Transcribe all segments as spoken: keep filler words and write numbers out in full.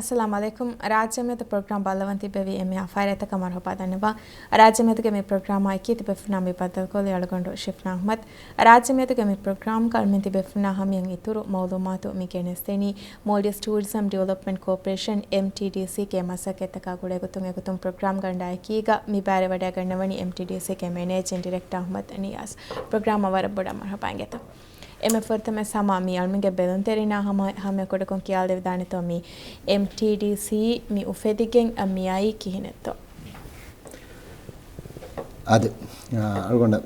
އައްސަލާމު ޢަލައިކުމް. ރާއްޖެމެދު ޕްރޮގްރާމް ބައްލަވަން ތިއްބެވި އެންމެހާ ފަހަރު އެތަކަށް މަރުޙަބާ ދަންނަވާ. ރާއްޖެމެދުގެ މި ޕްރޮގްރާމާ އެކީ ތިބޭފުޅުންނާ މި ބައްދަލުކޮށްލި އަޅުގަނޑު ޝިފްނާ އަޙްމަދު. ރާއްޖެމެދުގެ މި ޕްރޮގްރާމްގަ އަޅުމެން ތިބޭފުޅުންނާ ހަމަޔަށް އިތުރު މަޢުލޫމާތު މި ގެނެސްދެނީ މޯލްޑިވްސް ޓޫރިޒަމް ޑިވެލޮޕްމަންޓް ކޯޕަރޭޝަން، އެމްޓީޑީސީ، ގެ މަސައްކަތްތަކާ ގުޅޭގޮތުން. އެގޮތުން ޕްރޮގްރާމްގަ އަންޑާ އެކީގަ މި ބައިވެރިވެ ވަޑައިގަންނަވަނީ އެމްޓީޑީސީގެ މެނޭޖިން ޑިރެކްޓާ އަޙްމަދު ނިޔާޒް. ޕްރޮގްރާމަށް ވަރަށް ބޮޑަށް މަރުޙަބާ އިނގޭތޯ. އެންމެ ފުރަތަމަ ސަމާ މި އަޅުމެންގެ ބެލުންތެރިންނާ ހަމަ، ހަމަ ކުޑަކޮށް ކިޔާލެވިދާނެތޯ މި އެމްޓީޑީސީ މި އުފެދިގެން މިއައީ ކިހިނެއްތޯ؟ އާދެ، އަޅުގަނޑަށް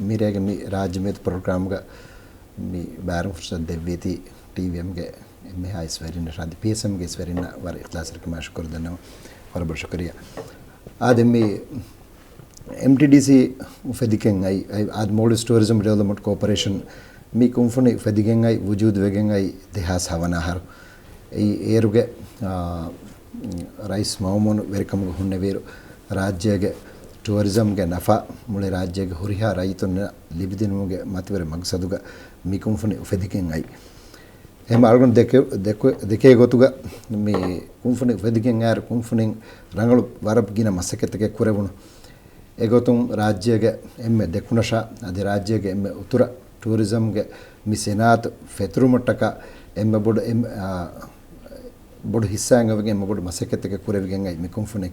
މިރޭގެ މި ރާއްޖެމެދު ޕްރޮގްރާމްގަ މި ބައިވެރިވުމަށް ފުރުސަތު ދެއްވީތީ ޓީވީއެމްގެ އެންމެހާ އިސްވެރިންނަށް އަދި ޕީއެސްއެމްގެ އިސްވެރިންނަށް ވަރަށް އިޚްލާޞްތެރިކަމާ ޝުކުރު ދަންނަވަން. ވަރަށް ބޮޑަށް ޝުކުރިއްޔާ. އާދެ، މި އެމްޓީޑީސީ އުފެދިގެން އައި، އައި، އާދެ، މޯލްޑިވްސް ޓޫރިޒަމް ޑިވެލޮޕްމަންޓް ކޯޕަރޭޝަން މި ކުންފުނި އުފެދިގެން އައި، ވުޖޫދު ވެގެން އައި ދެހާސް ހަވަނަ އަހަރު. އެއީ އޭރުގެ، އާ، ރައީސް މައުމޫނު ވެރިކަމުގަ ހުންނެވިއިރު، ރާއްޖޭގެ ޓޫރިޒަމްގެ ނަފާ މުޅި ރާއްޖޭގެ ހުރިހާ ރައްޔިތުންނަށް ލިބިދިނުމުގެ މަތިވެރި މަގްސަދުގަ މި ކުންފުނި އުފެދިގެން އައި. އެހެން އަޅުގަނޑު ދެކެ-، ދެކެ-، ދެކޭ ގޮތުގަ މި ކުންފުނި އުފެދިގެން އައިރު ކުންފުނިން ރަނގަޅު ވަރަށް ގިނަ މަސައްކަތްތަކެއް ކުރެވުނު. އެގޮތުން ރާއްޖޭގެ އެންމެ ދެކުނަށާ އަދި ރާއްޖޭގެ އެންމެ އުތުރަށް ޓޫރިޒަމްގެ މި ސިނާއަތު ފެތުރުމަށްޓަކާ އެންމެ ބޮޑު އެން-، އާ، ބޮޑު ހިއްސާއެއް އޮވެގެން އެންމެ ބޮޑު މަސައްކަތްތަކެއް ކުރެވިގެން އައި މި ކުންފުނި.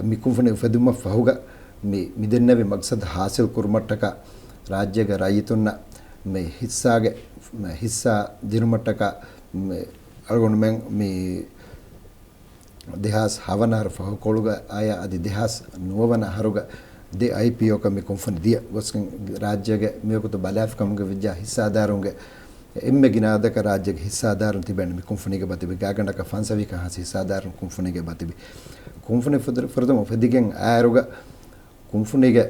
މި ކުންފުނި އުފެދުމަށް ފަހުގަ މި، މި ދެންނެވި މަގްސަދު ހާސިލް ކުރުމަށްޓަކާ ރާއްޖޭގެ ރައްޔިތުންނަށް މި ހިއްސާގެ، ހިއްސާ ދިނުމަށްޓަކާ މި އަޅުގަނޑުމެން މި ދެހާސް ހަވަނަ އަހަރު ފަހުކޮޅުގަ އަޔަ އަދި ދެހާސް ނުވަވަނަ އަހަރުގަ ދެ އައިޕީއޯކަށް މި ކުންފުނި ދިޔަ ގޮސްގެން ރާއްޖޭގެ މިވަގުތު ބަލާފިކަމުގެ ވެއްޖާ ހިއްސާދާރުންގެ އެންމެ ގިނަ އަދަދަކަށް ރާއްޖޭގެ ހިއްސާދާރުން ތިބެން މި ކުންފުނީގެ ބަތިބި ގާގަނޑަކަށް ފަންސަވީސް ހާސް ހިއްސާދާރުން ކުންފުނީގެ ބަތިބި. ކުންފުނި ފުދުރ-، ފުރަތަމަ އުފެދިގެން އާއިރުގަ ކުންފުނީގެ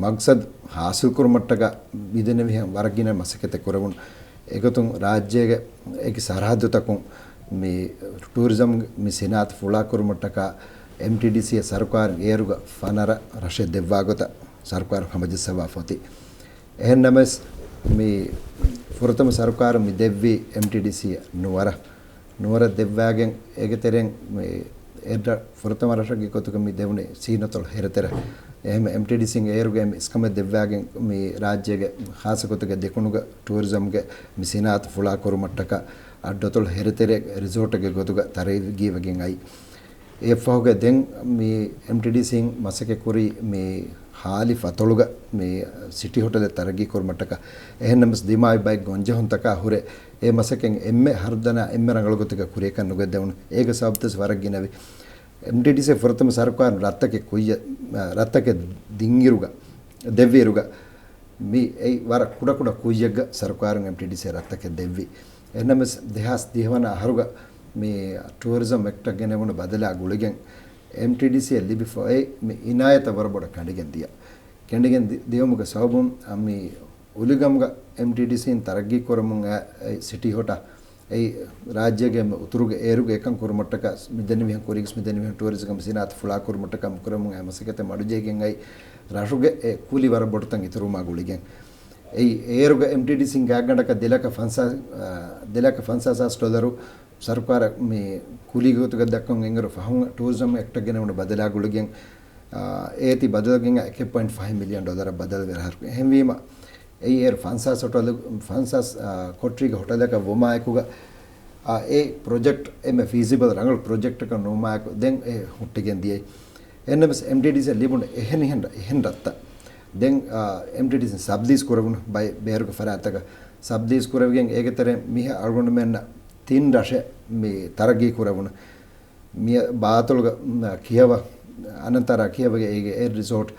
މަގްސަދު ހާސިލް ކުރުމަށްޓަކާ މިދެންނެވިހެން ވަރަށް ގިނަ މަސައްކަތެއް ކުރެވުނު. އެގޮތުން ރާއްޖޭގެ އެކި ސަރަހައްދުތަކުން މި ޓޫރިޒަމް މި ސިނާއަތު ފުޅާ ކުރުމަށްޓަކާ އެމްޓީޑީސީ ސަރުކާރުން އޭރުގަ ފަނަރަ ރަށެއް ދެއްވާ ގޮތަށް ސަރުކާރުން ހަމަޖައްސަވާފަ އޮތީ. އެހެންނަމަވެސް، މި ފުރަތަމަ ސަރުކާރުން މި ދެއްވީ އެމްޓީޑީސީ ނުވަރަށް، ނުވަރަށް ދެއްވާގެން، އޭގެ ތެރެއިން މި އެއްރަށް ފުރަތަމަ ރަށެއްގެ ގޮތުގަ މި ދެވުނީ ސީނަތޮޅު ހެރެތެރެ. އެހެން އެމްޓީޑީސީން އޭރުގެ މި އިސްކަމެއް ދެއްވާގެން، މި ރާއްޖޭގެ ޚާއްޞަ ގޮތުގެ ދެކުނުގަ ޓޫރިޒަމްގެ މި ސިނާއަތު ފުޅާ ކުރުމަށްޓަކާ އައްޑުއަތޮޅު ހެރެތެރެ ރިސޯޓެއްގެ ގޮތުގަ ތަރައްގީވެގެން އައި. އެއަށްފަހުގެ ދެން މި އެމްޓީޑީސީން މަސައްކަތް ކުރީ މި ހާލި ފަތޮޅުގަ މި ސިޓީ ހޮޓަލެއް ތަރައްގީ ކުރުމަށްޓަކާ. އެހެންނަމަވެސް ދިމާވި ބައެއް ގޮންޖެހުންތަކާ ހުރެ އެ މަސައްކަތް އެންމެ ހަރުދަނާ އެންމެ ރަނގަޅު ގޮތެއްގަ ކުރިޔަކަށް ނުގެންދެވުނު. އޭގެ ސަބަބުތައް ވަރަށް ގިނަވި. އެމްޓީޑީސީ ފުރަތަމަ ސަރުކާރުން ރަށްތަކެއް ކުއްޔަށް، ރަށްތަކެއް ދިންއިރުގަ، ދެއްވިއިރުގަ މި އެއީ ވަރަށް ކުޑަކުޑަ ކުއްޔެއްގަ ސަރުކާރުން އެމްޓީޑީސީ ރަށްތަކެއް ދެއްވި. އެހެންނަމަވެސް ދެހާސް ދިހަވަނަ އަހަރުގަ މި ޓޫރިޒަމް އެކްޓަށް ގެނެވުނު ބަދަލާ ގުޅިގެން އެމްޓީޑީސީއަށް ލިބިފައި މި އިނާޔަތަށް ވަރަށް ބޮޑަށް ކަނޑިގެން ދިޔަ. ކެނޑިގެން ދި-، ދިޔުމުގެ ސަބަބުން މި އުލިގަމުގަ އެމްޓީޑީސީން ތަރައްގީ ކުރަމުން އައި ސިޓީ ހޮޓަ އެއީ ރާއްޖޭގެ އެންމެ އުތުރުގެ އޭރުގެ އެކަން ކުރުމަށްޓަކާ މިދެންނެވިހެން ކުރިގެސް މިދެންނެވިހެން ޓޫރިޒަމް ސިނާއަތު ފުޅާ ކުރުމަށްޓަކާ މި ކުރަމުން އައި މަސައްކަތެއް މަޑުޖެހިގެން އައި ރަށުގެ އެ ކުލި ވަރަށް ބޮޑުތަން އިތުރުވުމާ ގުޅިގެން. އެއީ އޭރުގަ އެމްޓީޑީސީން ގާތްގަނޑަކަށް ދެލަކަށް ފަންސާސް، އާ، ދެލަކަށް ފަންސާސް ހާސް ޑޮލަރު ސަރުކާރަށް މި ކުލީގެ ގޮތުގަ ދައްކަން އެންގުރު ފަހުން ޓޫރިޒަމް އެކްޓަށް ގެނެވުނު ބަދަލާ ގުޅިގެން، އާ، އޭތި ބަދަލުގެން އެކެއް ޕޮއިންޓް ފަހެއް މިލިއަން ޑޮލަރަށް ބަދަލުވެ އަހަރު. އެހެންވީމަ، އެއީ އޭރު ފަންސާސް ހޮޓަލު، ފަންސާސް، އާ، ކޮޓަރީގެ ހޮޓަލަކަށް ވުމާއެކުގަ، އާ، އެ ޕްރޮޖެކްޓް އެންމެ ފީސިބަލް ރަނގަޅު ޕްރޮޖެކްޓަކަށް ނުވުމާއެކު ދެން އެ ހުއްޓިގެން ދިޔައީ. އެހެންނަމަވެސް އެމްޓީޑީސީއަށް ލިބުނު އެހެނިހެން، އެހެން ރަށްތައް. ދެން، އާ، އެމްޓީޑީސީން ސަބްލީސް ކުރެވުނު ބައެއް ބޭރުގެ ފަރާތްތަކަށް ސަބްލީސް ކުރެވިގެން އޭގެ ތެރެއިން މިހާ އަޅުގަނޑުމެންނަށް ތިން ރަށެއް މި ތަރައްގީ ކުރެވުނު. މި ބާތޮޅުގަ، މް، ކިޔަވަ، އަނަންތާރާ ކިޔަވަގެ އޭގެ އެއް ރިސޯޓް،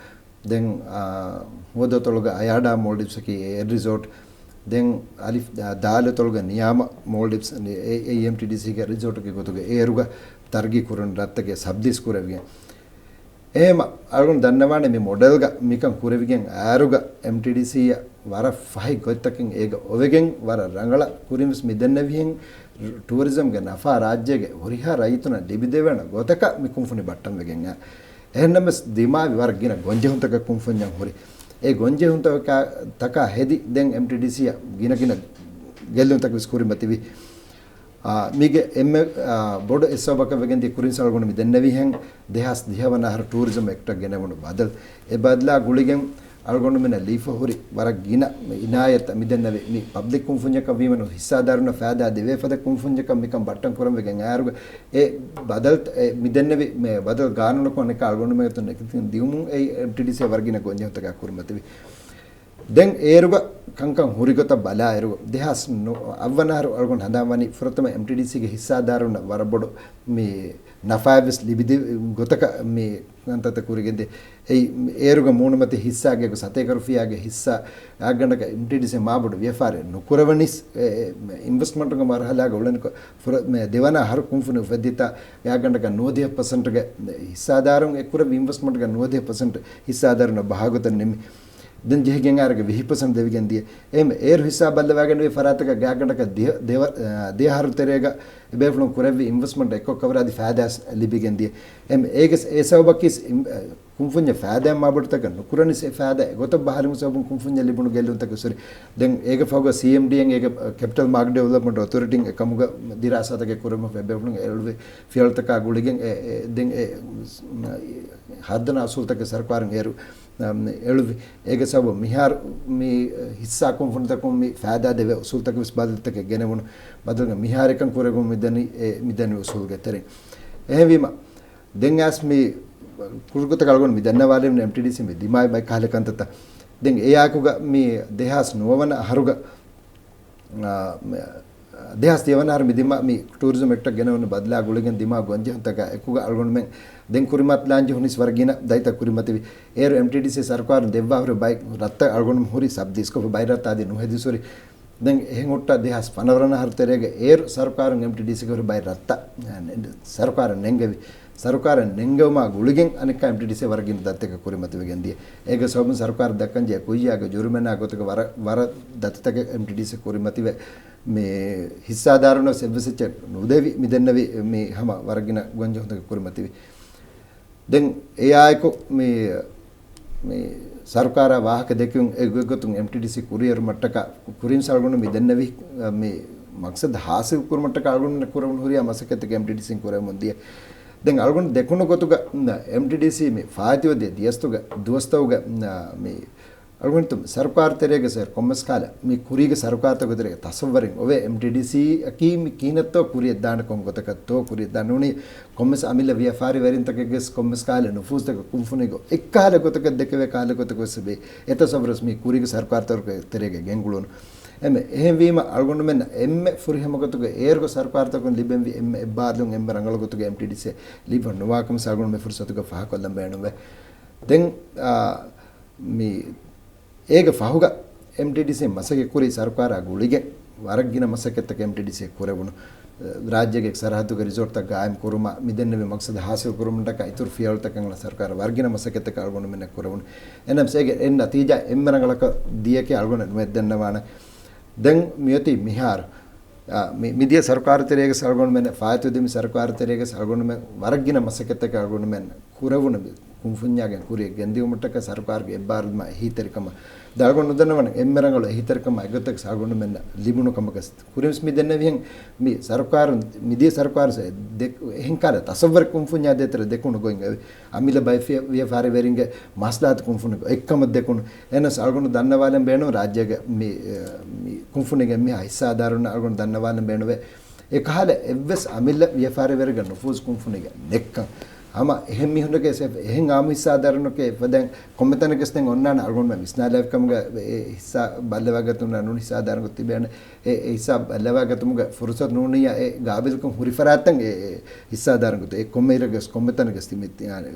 ދެން، އާ، ހުވަދުއަތޮޅުގަ އަޔާޑާ މޯލްޑިވްސްއަކީ އެއް ރިސޯޓް، ދެން އަލިފް، އާ، ދާލުއަތޮޅުގަ ނިޔާމަ މޯލްޑިވްސް، އެ، އެ، އެމްޓީޑީސީގެ ރިސޯޓުގެ ގޮތުގަ އޭރުގަ ތަރައްގީ ކުރަން ރަށްތަކެއް ސަބްލީސް ކުރެވިގެން. އެހެމަ އަޅުގަނޑު ދަންނަވާނެ މި މޮޑެލްގަ މިކަން ކުރެވިގެން އާރުގަ އެމްޓީޑީސީއަށް ވަރަށް ފަހި ގޮތްތަކެއް އޭގަ އޮވެގެން ވަރަށް ރަނގަޅަށް ކުރިންވެސް މި ދެންނެވިހެން ޓޫރިޒަމްގެ ނަފާ ރާއްޖޭގެ ހުރިހާ ރައްޔިތުނަށް ލިބިދެވޭނެ ގޮތަކަށް މި ކުންފުނި ބައްޓަންވެގެން އެ. އެހެންނަމަވެސް ދިމާވި ވަރަށް ގިނަ ގޮންޖެހުންތަކެއް ކުންފުންޏަށް ހުރި. އެ ގޮންޖެހުންތަކާ، ތަކާ ހެދި ދެން އެމްޓީޑީސީއަށް ގިނަ ގިނަ ގެއްލުންތަކެއް ވެސް ކުރިމަތިވި. މީގެ އެންމެ ބޮޑު އެއް ސަބަބަކަށް ވެގެންދިޔަ ކުރިން އަޅުގަނޑު މި ދެންނެވިހެން ދެހާސް ދިހަ ވަނަ އަހަރު ޓޫރިޒަމް އެކްޓަށް ގެނެވުނު ބަދަލު. އެ ބަދަލާ ގުޅިގެން އަޅުގަނޑުމެންނަށް ލީފަ ހުރި ވަރަށް ގިނަ އިނާޔަތްތައް މިދެންނެވި މި ޕަބްލިކް ކުންފުންޏަކަށް ވީމަ ހިއްސާދާރުންނަށް ފައިދާ ދެވޭ ފަދަ ކުންފުންޏަކަށް މިކަން ބައްޓަން ކުރަން ވެގެން އައިއިރުގަ އެ ބަދަލު، އެ މިދެންނެވި މި ބަދަލު ގާނޫނަކުން އަނެއްކާ އަޅުގަނޑުމެން އަތުން ނެގި ދިއުމުން އެ އެމްޓީޑީސީ ވަރަށް ގިނަ ގޮންޖެހުންތަކާ ކުރިމަތިވި. ދެން އޭރުގަ ކަންކަން ހުރިގޮތަށް ބަލާއިރު، ދެހާސް އަށް ވަނަ އަހަރު އަޅުގަނޑު ހަނދާން ވަނީ ފުރަތަމަ އެމްޓީޑީސީގެ ހިއްސާދާރުންނަށް ވަރަށް ބޮޑު މި ނަފާވެސް ލިބިދި ގޮތަކަށް މި ކަންތައްތައް ކުރިގެންދިޔަ. އެއީ، އޭރުގަ މޫނުމަތި ހިއްސާގެ ސަތޭކަ ރުފިޔާގެ ހިއްސާ ގާތްގަނޑަކަށް އެމްޓީޑީސީ މާބޮޑު ވިޔަފާރި ނުކުރެވެނީސް، އެ، އެ، އިންވެސްޓްމަންޓުގެ މަރުހަލާގަ އުޅެނިކޮށް، ފުރަ-، މެ ދެވަނަ އަހަރު ކުންފުނި އުފެއްދިތާ ގާތްގަނޑަކަށް ނުވަދިހަ ޕަސެންޓްގެ ހިއްސާދާރުން އެ ކުރެއްވި އިންވެސްޓްމަންޓްގެ ނުވަދިހަ ޕަސެންޓް ހިއްސާދާރުންނަށް ބަހާގޮތަށް ނިމި. ދެން ޖެހިގެން އަހަރުގެ ވިހި ޕަސެންޓް ދެވިގެން ދިޔަ. އެހެން އޭރު ހިއްސާ ބައްލަވާގެން ވި ފަރާތަކަށް ގާތްގަނޑަކަށް ދިހަ-، ދެވަ-، އާ، ދިހަ އަހަރު ތެރޭގަ އެބޭފުޅުން ކުރެއްވި އިންވެސްޓްމަންޓް އެއްކޮށް ކަވަރާދި ފައިދާ ލިބިގެން ދިޔަ. އެމް، އޭގެ އެ ސަބަބަކީ އިން-، އަ، ކުންފުންޏެއް ފައިދާ މާބޮޑުތަކަށް ނުކުރަނީސް އެ ފައިދާ އެގޮތަށް ބަހާލުމުގެ ސަބަބުން ކުންފުންޏަށް ލިބުނު ގެއްލުންތަކަށް ސޮރީ. ދެން އޭގެ ފަހުގަ ސީއެމްޑީއެން އޭގެ، އަ، ކެޕިޓަލް މާކެޓް ޑިވެލޮޕްމަންޓް އޮތޮރިޓީން އެކަމުގަ ދިރާސާތަކެއް ކުރެވުމަށް އެބޭފުޅުން އެޅުވި ފިޔަވަޅުތަކާ ގުޅިގެން އެ، އެ، ދެން އެ، ހައްދަނާ އުސޫލުތަކެއް ސަރުކާރުން އޭރު އެޅުއްވި. އޭގެ ސަބަބުން މިހާރު މި ހިއްސާ ކުންފުނިތަކުން މި ފައިދާ ދެވޭ އުސޫލުތަކަށް ވެސް ބަދަލުތަކެއް ގެނެވުނު. ބަދަލުގެ މިހާރު އެކަން ކުރެވުން މިދަނީ، އެ މިދަނީ އުސޫލުގެ ތެރެއިން. އެހެންވީމަ، ދެން އައިސް މި ކުރުގޮތަކަށް އަޅުގަނޑު މި ދަންނަވާލެވުނު އެމްޓީޑީސީ މި ދިމާވި ބައެއް ކަހަލަ ކަންތައްތައް. ދެން އެއާއެކުގަ މި ދެހާސް ނުވަވަނަ އަހަރުގަ އާ، މެ-، ދެހާސް ތިޔަވަނަ އަހަރު މި ދިމާ، މި ޓޫރިޒަމް އެކްޓަށް ގެނެވުނު ބަދަލާ ގުޅިގެން ދިމާ ގޮންޖެހުންތަކާ އެކުގަ އަޅުގަނޑުމެން ދެން ކުރިމަތިލާން ޖެހުނީސް ވަރަށް ގިނަ ދަތިތައް ކުރިމަތިވި. އޭރު އެމްޓީޑީސީ ސަރުކާރުން ދެއްވާ ހުރި ބައި ރަށްތައް އަޅުގަނޑުމެން ހުރި ސަބް ދީސްކޮށްފަ ބައި ރަށްތައް އަދި ނުހެދިސް ހުރި. ދެން އެހެން ހުއްޓާ ދެހާސް ފަނަރަ ވަނަ އަހަރު ތެރޭގަ އޭރު ސަރުކާރުން އެމްޓީޑީސީގެ ހުރި ބައި ރަށްތައް ސަރުކާރަށް ނެންގެވި. ސަރުކާރަށް ނެންގެވުމާ ގުޅިގެން އަނެއްކާ އެމްޓީޑީސީ ވަރަށް ގިނަ ދަތިތަކެއް ކުރިމަތިވެގެން ދިޔަ. އޭގެ ސަބަބުން ސަރުކާރަށް ދައްކަންޖެހޭ ކުއްޔާގެ ޖުރުމަނާ ގޮތުގަ ވަރަށް، ވަރަށް ދަތިތަކެއް އެމްޓީޑީސީ ކުރިމަތިވެ، މި ހިއްސާދާރުންނަށް އެއްވެސް އެއްޗެއް ނުދެވި މި ދެންނެވި މި ހަމަ ވަރަށް ގިނަ ގޮންޖެހުންތަކެއް ކުރިމަތިވި. ދެން އެއާއެކު މި، މި ސަރުކާރާ ވާހަކަ ދެކެވުން އެ ގޮތްގޮތުން އެމްޓީޑީސީ ކުރިއެރުމަށްޓަކާ ކުރިން އަޅުގަނޑު މި ދެންނެވި މި މަޤްޞަދު ހާސިލް ކުރުމަށްޓަކާ އަޅުގަނޑު ކުރެވުނު ހުރިހާ މަސައްކަތެއް އެމްޓީޑީސީން ކުރެވެމުން ދިޔަ. ދެން އަޅުގަނޑު ދެކުނު ގޮތުގަ އެމްޓީޑީސީ މި ފާއިތުވެދިޔަ ދިޔަސްތުގަ ދުވަސްތަކުގަ މި އަޅުގަނޑު ސަރުކާރު ތެރޭގަ ސަރު ކޮންމެސް ކާލަ މި ކުރީގެ ސަރުކާރުތަކުގެ ތެރޭގަ ތަސައްވަރެއް އޮވޭ އެމްޓީޑީސީ އަކީ މި ކިހިނެއްތޯ ކުރިއަށް ދާނެ ކޮން ގޮތަކަށްތޯ ކުރިއަށް ދާނެ ނޫނީ ކޮންމެސް އަމިއްލަ ވިޔަފާރިވެރިންތަކެއްގެ ކޮންމެސް ކާލަ ނުފޫޒުތަކެއް ކުންފުނިގޮ އެއްކަހަލަ ގޮތަކަށް ދެކެވޭ ކަހަލަ ގޮތަކު ވެސް ވޭ. އެ ތަސައްވަރު ވެސް މި ކުރީގެ ސަރުކާރުތަކުގެ ތެރޭގަ ގެންގުޅުނު. އެމެ، އެހެންވީމަ އަޅުގަނޑުމެން އެންމެ ފުރިހަމަ ގޮތުގަ އޭރުގެ ސަރުކާރުތަކުން ލިބެންވި އެންމެ އެއްބާރުލުން އެންމެ ރަނގަޅު ގޮތުގަ އެމްޓީޑީސީ ލިބި ނުވާކަމަށް އަޅުގަނޑު މި ފުރުސަތުގަ ފާހަގަކޮށްލަން ބޭނުންވޭ. ދެން، އާ، މި އޭގެ ފަހުގަ އެމްޓީޑީސީ މަސައްކަތް ކުރި ސަރުކާރާ ގުޅިގެން ވަރަށް ގިނަ މަސައްކަތްތަކެއް އެމްޓީޑީސީ ކުރެވުނު. ރާއްޖޭގެ ސަރަހައްދުގެ ރިސޯޓްތައް ގާއިމް ކުރުމަށް މި ދެންނެވި މަޤްޞަދު ހާސިލް ކުރުމަށްޓަކާ އިތުރު ފިޔަވަޅުތަކަށް ސަރުކާރަށް ވަރަށް ގިނަ މަސައްކަތްތަކެއް އަޅުގަނޑުމެންނަށް ކުރެވުނު. އެހެންނަމަވެސް އޭގެ އެއް ނަތީޖާ އެންމެ ރަނގަޅަކަށް ދިޔަކީ އަޅުގަނޑަށް ނުއެއް ދެންނެވާނެ. ދެން މިއޮތީ މިހާރު، އާ، މި-، މިދިޔަ ސަރުކާރު ތެރޭގަ އަޅުގަނޑުމެން ފާއިތުވެދިން މި ސަރުކާރު ތެރޭގަ އަޅުގަނޑުމެން ވަރަށް ގިނަ މަސައްކަތްތަކެއް އަޅުގަނޑުމެން ކުރެވުނު ކުންފުންޏާގެން ކުރިއަށް ގެންދިއުމަށްޓަކާ ސަރުކާރުގެ އެއްބާރުލުމާ އެހީތެރިކަމަށް. ދެން އަޅުގަނޑު ނުދަންނަވަން އެންމެ ރަނގަޅު އެހީތެރިކަމާ އެގޮތަކަށް އަޅުގަނޑުމެންނަށް ލިބުނު ކަމަކަށް. ކުރިން ވެސް މި ދެންނެވިހެން މި ސަރުކާރުން މިދިޔަ ސަރުކާރު ދެ-، އެހެން ކާލަ ތަސައްވަރެއް ކުންފުންޏާ ދޭތެރެ ދެކުނު ގޮތް އެވެ. އަމިއްލަ ބައި ފިޔަ-، ވިޔަފާރިވެރިންގެ މަސްލަހަތު ކުންފުނި އެއްކަމަށް ދެކުނު. އެހެނަސް އަޅުގަނޑު ދަންނަވާލަން ބޭނުން ރާއްޖޭގެ މި، މި ކުންފުނިގެ މި ހިއްސާދާރުން އަޅުގަނޑު ދަންނަވާލަން ބޭނުވޭ. އެކަހަލަ އެއްވެސް އަމިއްލަ ވިޔަފާރިވެރިގެ ނުފޫޒު ކުންފުނިގެ ނެއްކަން. ހަމަ އެހެން މީހުންނެއްގެ އެހެން އާއްމު ހިއްސާދާރުންނެއްގެ އެފަދައިން ކޮންމެ ތަނެއްގެސް ދެން އޮންނާނެ އަޅުގަނޑުމެން ވިސްނާލާފި ކަމުގަ އެ ހިއްސާ ބައްލަވާގަތުމުން ނޫން ހިއްސާދާރުންގެ ތިބޭނެ. އެ، އެ ހިއްސާ ބައްލަވާގަތުމުގެ ފުރުސަތު ނޫނިއްޔާ އެ ގާބިލްކަން ހުރި ފަރާތްތައް އެ، އެ ހިއްސާދާރުންގެ އެ ކޮންމެ އިރެއްގެސް ކޮންމެ ތަނެއްގެސް ތި-، މި-، ތި-،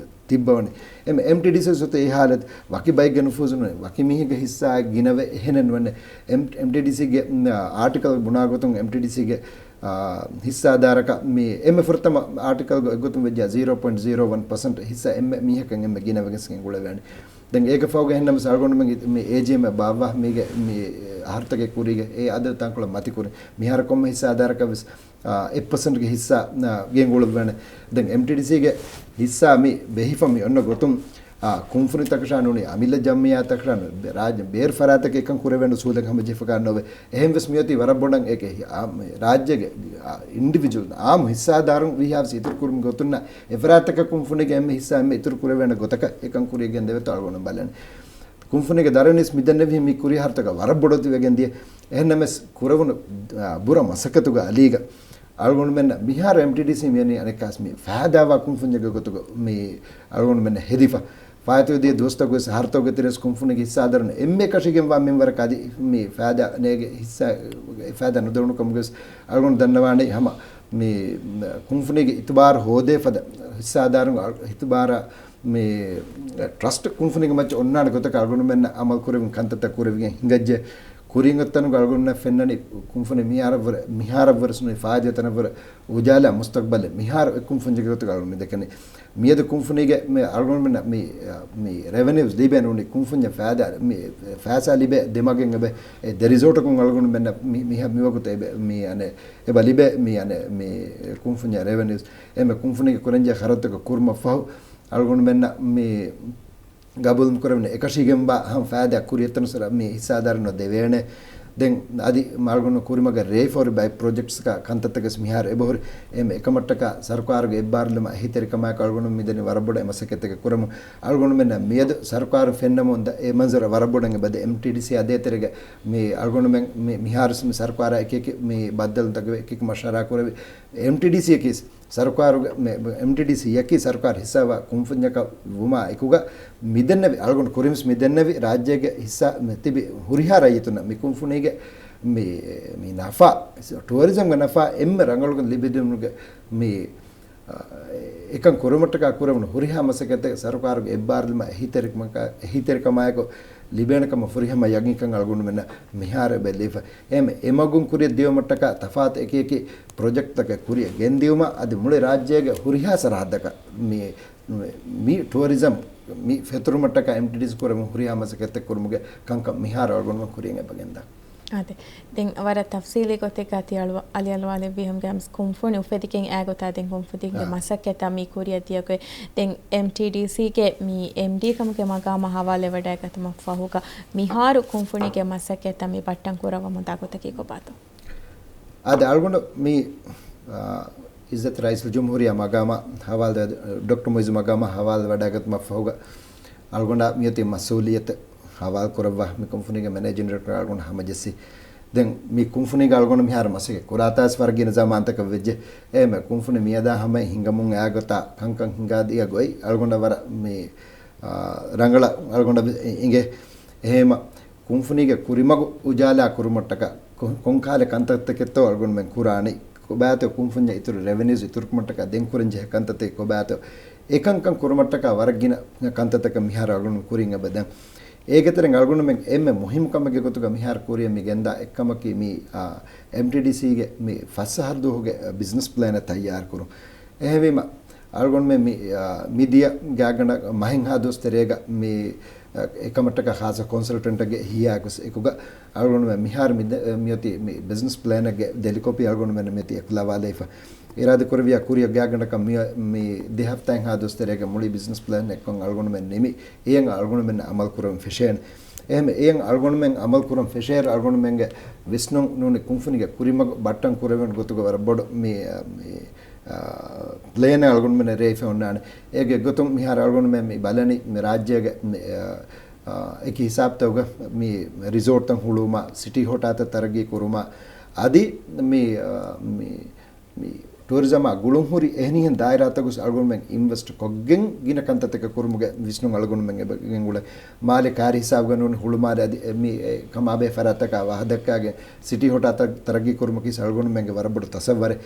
ތިއްބަވަނީ. އެމް-، އެމްޓީޑީސީ ސުތު އެ ހާލަތު ވަކި ބައެއްގެ ނުފޫޒު ނޫން، ވަކި މީހެއްގެ ހިއްސާއެއް ގިނަވެ އެހެނެއް ނުވެންނެ. އެމް-، އެމްޓީޑީސީގެ، މް، އާޓިކަލް ބުނާ ގޮތުން އެމްޓީޑީސީގެ، އާ، ހިއްސާދާރަކަށް މި އެންމެ ފުރަތަމަ އާޓިކަލްގެ އެއްގޮތުން ވެއްޖެ ޒީރޯ ޕޮއިންޓް ޒީރޯ ވަން ޕަސެންޓް ހިއްސާ އެންމެ މީހަކަށް އެންމެ ގިނަވެގެން ގުޅެވޭނެ. ދެން އޭގެ ފަހުގަ އެހެންނަމަވެސް އަޅުގަނޑުމެން މި އޭޖީއެމް ބާއްވާ މީގެ މި އަހަރުތަކެއް ކުރީގެ އެ އަދަދު ތަންކޮޅެއް މަތިކުރިން. މިހާރު ކޮންމެ ހިއްސާދާރަކަށް ވެސް އާ، އެއް ޕަސެންޓްގެ ހިއްސާ، އާ، ގެންގުޅުއްވާނެ. ދެން އެމްޓީޑީސީގެ ހިއްސާ މި ބެހިފަ މި އޮންނަ ގޮތުން، އާ، ކުންފުނިތަކަށާ ނޫނީ އަމިއްލަ ޖަމްއިއްޔާތަކަށާ ނޫނީ ރާއްޖެ ބޭރު ފަރާތަކަށް އެކަން ކުރެވޭނެ އުސޫލެއް ހަމަޖެހިފަކާ ނޯވޭ. އެހެން ވެސް މިއޮތީ ވަރަށް ބޮޑަށް އެކެ އާ، މި ރާއްޖޭގެ، އާ، އިންޑިވިޖުއަލް އާއްމު ހިއްސާދާރުން ވީހާވެސް އިތުރު ކުރުމުގެ ގޮތުންނަށް އެފަރާތަކަށް ކުންފުނީގެ އެންމެ ހިއްސާ އެންމެ އިތުރު ކުރެވޭނެ ގޮތަކަށް އެކަން ކުރިޔަށް ގެންދެވޭތޯ އަޅުގަނޑު ބަލަނީ. ކުންފުނީގެ ދަރަނިސް މިދެންނެވިހެން މި ކުރި ހަރުތަކަށް ވަރަށް ބޮޑަށް ދިވެގެން ދިޔަ. އެހެންނަމަވެސް ކުރެވުނު، އާ، ބުރަ މަސައްކަތުގެ އަލީގަ އަޅުގަނޑުމެންނަށް މިހާރު އެމްޓީޑީސީ މިއަނީ އަނެއްކާސް މި ފައިދާވާ ކުންފުންޏެއްގެ ގޮތުގަ މި އަޅުގަނޑުމެންނަށް ހެދިފަ. ފާއިތުވެދިޔަ ދުވަސްތަކުވެސް ހަރުތަކުގެ ތެރެސް ކުންފުނީގެ ހިއްސާދާރުން އެންމެ އެކަށީގެންވާ މިންވަރަކަށް އަދި މި ފައިދާ ނޭގެ ހިއްސާ، ފައިދާ ނުދެވުނު ކަމުގެވެސް އަޅުގަނޑު ދަންނަވާނީ ހަމަ މި ކުންފުނީގެ އިތުބާރު ހޯދޭ ފަދަ ހިއްސާދާރުން އިތުބާރަށް މި ޓްރަސްޓް ކުންފުނީގެ މައްޗަށް އޮންނާނެ ގޮތަކަށް އަޅުގަނޑުމެންނަށް އަމަލު ކުރެވިން ކަންތައްތައް ކުރެވިގެން ހިނގައްޖެ. ކުރިން އޮތްތަނުގަ އަޅުގަނޑުމެންނަށް ފެންނަނީ ކުންފުނި މިހާރަށްވުރެ، މިހާރަށްވުރެ ސުނި ފާއިދަ ތަނަށްވުރެ އުޖާލާ މުސްތަގްބަލެއް މިހާރު އެ ކުންފުންޏެއްގެ ގޮތުގަ އަޅުގަނޑު މި ދެކެނީ. މިއަދު ކުންފުނީގެ މި އަޅުގަނޑުމެންނަށް މި، މި ރެވެނިއުސް ލިބޭ ނޫނީ ކުންފުންޏަށް ފައިދާ، މި ފައިސާ ލިބޭ ދެ މަގެއް އެބަ އެ ދެ ރިސޯޓަކުން އަޅުގަނޑުމެންނަށް މި، މި، މިވަގުތު އެބަ، މި އަނެ، އެބަ ލިބޭ މި އަނެ، މި ކުންފުންޏަށް ރެވެނިއުސް. އެމެ ކުންފުނީގެ ކުރަންޖެހޭ ޚަރަދުތަކަށް ކުރުމަށްފަހު އަޅުގަނޑުމެންނަށް މި ގަބޫލު ކުރެވުނު އެކަށީގެންވާ ހަމަ ފައިދާ ކުރިއަށް ތަނުސަރަ މި ހިއްސާދާރުންނަށް ދެވޭނެ. ދެން އަދި އަޅުގަނޑު ކުރިމަގަށް ރޭ ފޯރި ބައި ޕްރޮޖެކްޓްސްގަ ކަންތައްތަކެސް މިހާރު އެބަހުރި. އެމެ އެކަމަށްޓަކާ ސަރުކާރުގެ އެއްބާރުލުމަށް އެހީތެރިކަމާއެކު އަޅުގަނޑު މިދަނީ ވަރަށް ބޮޑަށް އެ މަސައްކަތްތަކެއް ކުރަމުން. އަޅުގަނޑުމެންނަށް މިއަދު ސަރުކާރު ފެންނަމުން ދަ އެ މަންޒަރު ވަރަށް ބޮޑަށް އެބަދޭ. އެމްޓީޑީސީ އާ ދޭތެރޭގަ މި އަޅުގަނޑުމެން މި، މިހާރު މި ސަރުކާރާ އެކި އެކި މި ބައްދަލުތަކެއް އެކި އެކި މަޝްވަރާ ކުރެވި. އެމްޓީޑީސީ އަކީ ސަރުކާރުގެ މެ، އެމްޓީޑީސީ އަކީ ސަރުކާރު ހިއްސާވާ ކުންފުންޏަކަށް ވުމާ އެކުގަ މިދެންނެވި އަޅުގަނޑު ކުރިންވެސް މިދެންނެވި ރާއްޖޭގެ ހިއްސާ މެ، ތިބި ހުރިހާ ރައްޔިތުންނަށް މި ކުންފުނީގެ މި، މި ނަފާ، ޓޫރިޒަމްގެ ނަފާ އެންމެ ރަނގަޅުގެ ލިބިދިނުގެ މި، އާ، އެކަން ކުރުމަށްޓަކާ ކުރެވުނު ހުރިހާ މަސައްކަތެއް ސަރުކާރުގެ އެއްބާރުލުމަށް އެހީތެރިކަމަކާ، އެހީތެރިކަމާއެކު ލިބޭނެ ކަމަށް ފުރިހަމަ ޔަގީންކަން އަޅުގަނޑުމެންނަށް މިހާރު އެބަ ލިބިފަ. އެހެން އެމަގުން ކުރިއަށް ދިޔުމަށްޓަކާ ތަފާތު އެކި އެކި ޕްރޮޖެކްޓްތަކެއް ކުރިއަށް ގެންދިޔުމަށް އަދި މުޅި ރާއްޖޭގެ ހުރިހާ ސަރަހައްދަކަށް މި، މި ޓޫރިޒަމް މި ފެތުރުމަށްޓަކާ އެމްޓީޑީސީ ކުރެވުނު ހުރިހާ މަސައްކަތްތައް ކުރުމުގެ ކަންކަން މިހާރު އަޅުގަނޑުމެން ކުރިއަށް އެބަ ގެންދާ. އާދެ. ދެން ވަރަށް ތަފްސީލީ ގޮތެއްގަ ތި އަޅު، އަލި އަޅުވާލެއްވީ ހަމަގައިމުވެސް ކުންފުނި އުފެދިގެން އާ ގޮތާ ދެން ކުންފުނީގެ އާ. މަސައްކަތްތައް މި ކުރިއަށް ދިޔަގޮތް. ދެން އެމްޓީޑީސީގެ މި އެމްޑީ ކަމުގެ މަގާމަށް ހަވާލުވެވަޑައިގަތުމަށްފަހުގަ މިހާރު ކުންފުނީގެ މަސައްކަތްތައް މި ބައްޓަން ކުރައްވަމުންދާ ގޮތަކީ ކޮބާތޯ؟ އާދެ، އަޅުގަނޑު މި، އާ، އިއްޒަތް ރައީސުލްޖުމްހޫރިއްޔާ މަގާމަށް ހަވާލު، ޑޮކްޓަރ މުއިއްޒު މަގާމަށް ހަވާލުވެވަޑައިގަތުމަށްފަހުގަ އަޅުގަނޑާ މިއޮތީ މަސްއޫލިއްޔަތު ހަވާލު ކުރައްވާ މި ކުންފުނީގެ މެނޭޖިން ޑިރެކްޓަރ އަޅުގަނޑު ހަމަޖެއްސި. ދެން މި ކުންފުނީގަ އަޅުގަނޑު މިހާރު މަސައްކަތް ކުރާތާސް ވަރަށް ގިނަ ޒަމާންތަކަށް ވެއްޖެ. އެހެންވެ ކުންފުނި މިއަދާ ހަމަ ހިނގަމުން އާ ގޮތާ ކަންކަން ހިނގާދިޔަ ގޮތް އަޅުގަނޑަށް ވަރަށް މި، އާ، ރަނގަޅަށް އަޅުގަނޑަށް އިނގޭ. އެހެންވީމަ ކުންފުނީގެ ކުރިމަގު އުޖާލާ ކުރުމަށްޓަކާ ކޮ-، ކޮންކާލެ ކަންތައްތަކެއްތޯ އަޅުގަނޑުމެން ކުރާނީ؟ ކޮބާތޯ ކުންފުންޏަށް އިތުރު ރެވެނިއުސް އިތުރުކުރުމަށްޓަކާ ދެން ކުރަންޖެހޭ ކަންތައްތަކީ ކޮބާތޯ؟ އެކަންކަން ކުރުމަށްޓަކާ ވަރަށް ގިނަ ކަންތައްތަކެއް މިހާރު އަޅުގަނޑު ކުރިން އެބަ ދެން. އޭގެތެރެއިން އަޅުގަނޑުމެން އެންމެ މުހިއްމު ކަމެއްގެ ގޮތުގަ މިހާރު ކުރިއަށް މި ގެންދާ އެއްކަމަކީ މި، އާ، އެމްޓީޑީސީގެ މި ފަސް އަހަރު ދުވަހުގެ ބިޒްނަސް ޕްލޭނެއް ތައްޔާރު ކުރުން. އެހެންވީމަ، އަޅުގަނޑުމެން މި، އާ، މިދިޔަ ގާތްގަނޑަށް މަހެއް ހާ ދުވަސް ތެރޭގަ މި، އާ، އެކަމަށްޓަކާ ޚާއްޞަ ކޮންސަލްޓެންޓެއްގެ ހިޔާކުސް އެކުގަ އަޅުގަނޑުމެން މިހާރު މި ދެ-، މިއޮތީ މި ބިޒްނަސް ޕްލޭނެއްގެ ދެލި ކޮޕީ އަޅުގަނޑުމެން މިއޮތީ އެކުލަވާލައިފަ. އިރާދަކުރެއްވިޔާ ކުރިއަށް ގާތްގަނޑަކަށް މި، މި ދެ ހަފްތާއެއްހާ ދުވަސް ތެރޭގަ މުޅި ބިޒްނަސް ޕްލޭން އެއްކޮށް އަޅުގަނޑުމެން ނިމި، އެއަށް އަޅުގަނޑުމެން އަމަލު ކުރަން ފެށޭނެ. އެހެން އެއަށް އަޅުގަނޑުމެން އަމަލު ކުރަން ފެށޭއިރު އަޅުގަނޑުމެންގެ ވިސްނުން ނޫނީ ކުންފުނީގެ ކުރިމަގު ބައްޓަން ކުރެވޭނެ ގޮތުގަ ވަރަށް ބޮޑު މި، މި، އާ، ޕްލޭނެއް އަޅުގަނޑުމެން ރޭވިފަ އޮންނާނެ. އޭގެ ގޮތުން މިހާރު އަޅުގަނޑުމެން މި ބަލަނީ މި ރާއްޖޭގެ މި، އާ، އާ، އެކި ހިސާބުތަކުގަ މި ރިސޯޓްތައް ހުޅުވުމާ، ސިޓީ ހޮޓާތައް ތަރައްގީ ކުރުމާ، އަދި މި، އާ، މި މި ޓޫރިޒަމާ ގުޅުންހުރި އެހެނިހެން ދާއިރާތަކުސް އަޅުގަނޑުމެން އިންވެސްޓް ކޮށްގެން ގިނަ ކަންތައްތަކެއް ކުރުމުގެ ވިސްނުން އަޅުގަނޑުމެން އެބަ ގެންގުޅޭ. މާލެ ކާރި ހިސާބުގަ ނޫން ހުޅުމާލެ އަދި އެ މި އެ ކަމާބެހޭ ފަރާތްތަކާ ވަހަށް ދައްކާގެން ސިޓީ ހޮޓާތައް ތަރައްގީ ކުރުމަކީ އަޅުގަނޑުމެންގެ ވަރަށް ބޮޑު ތަސައްވަރެއް.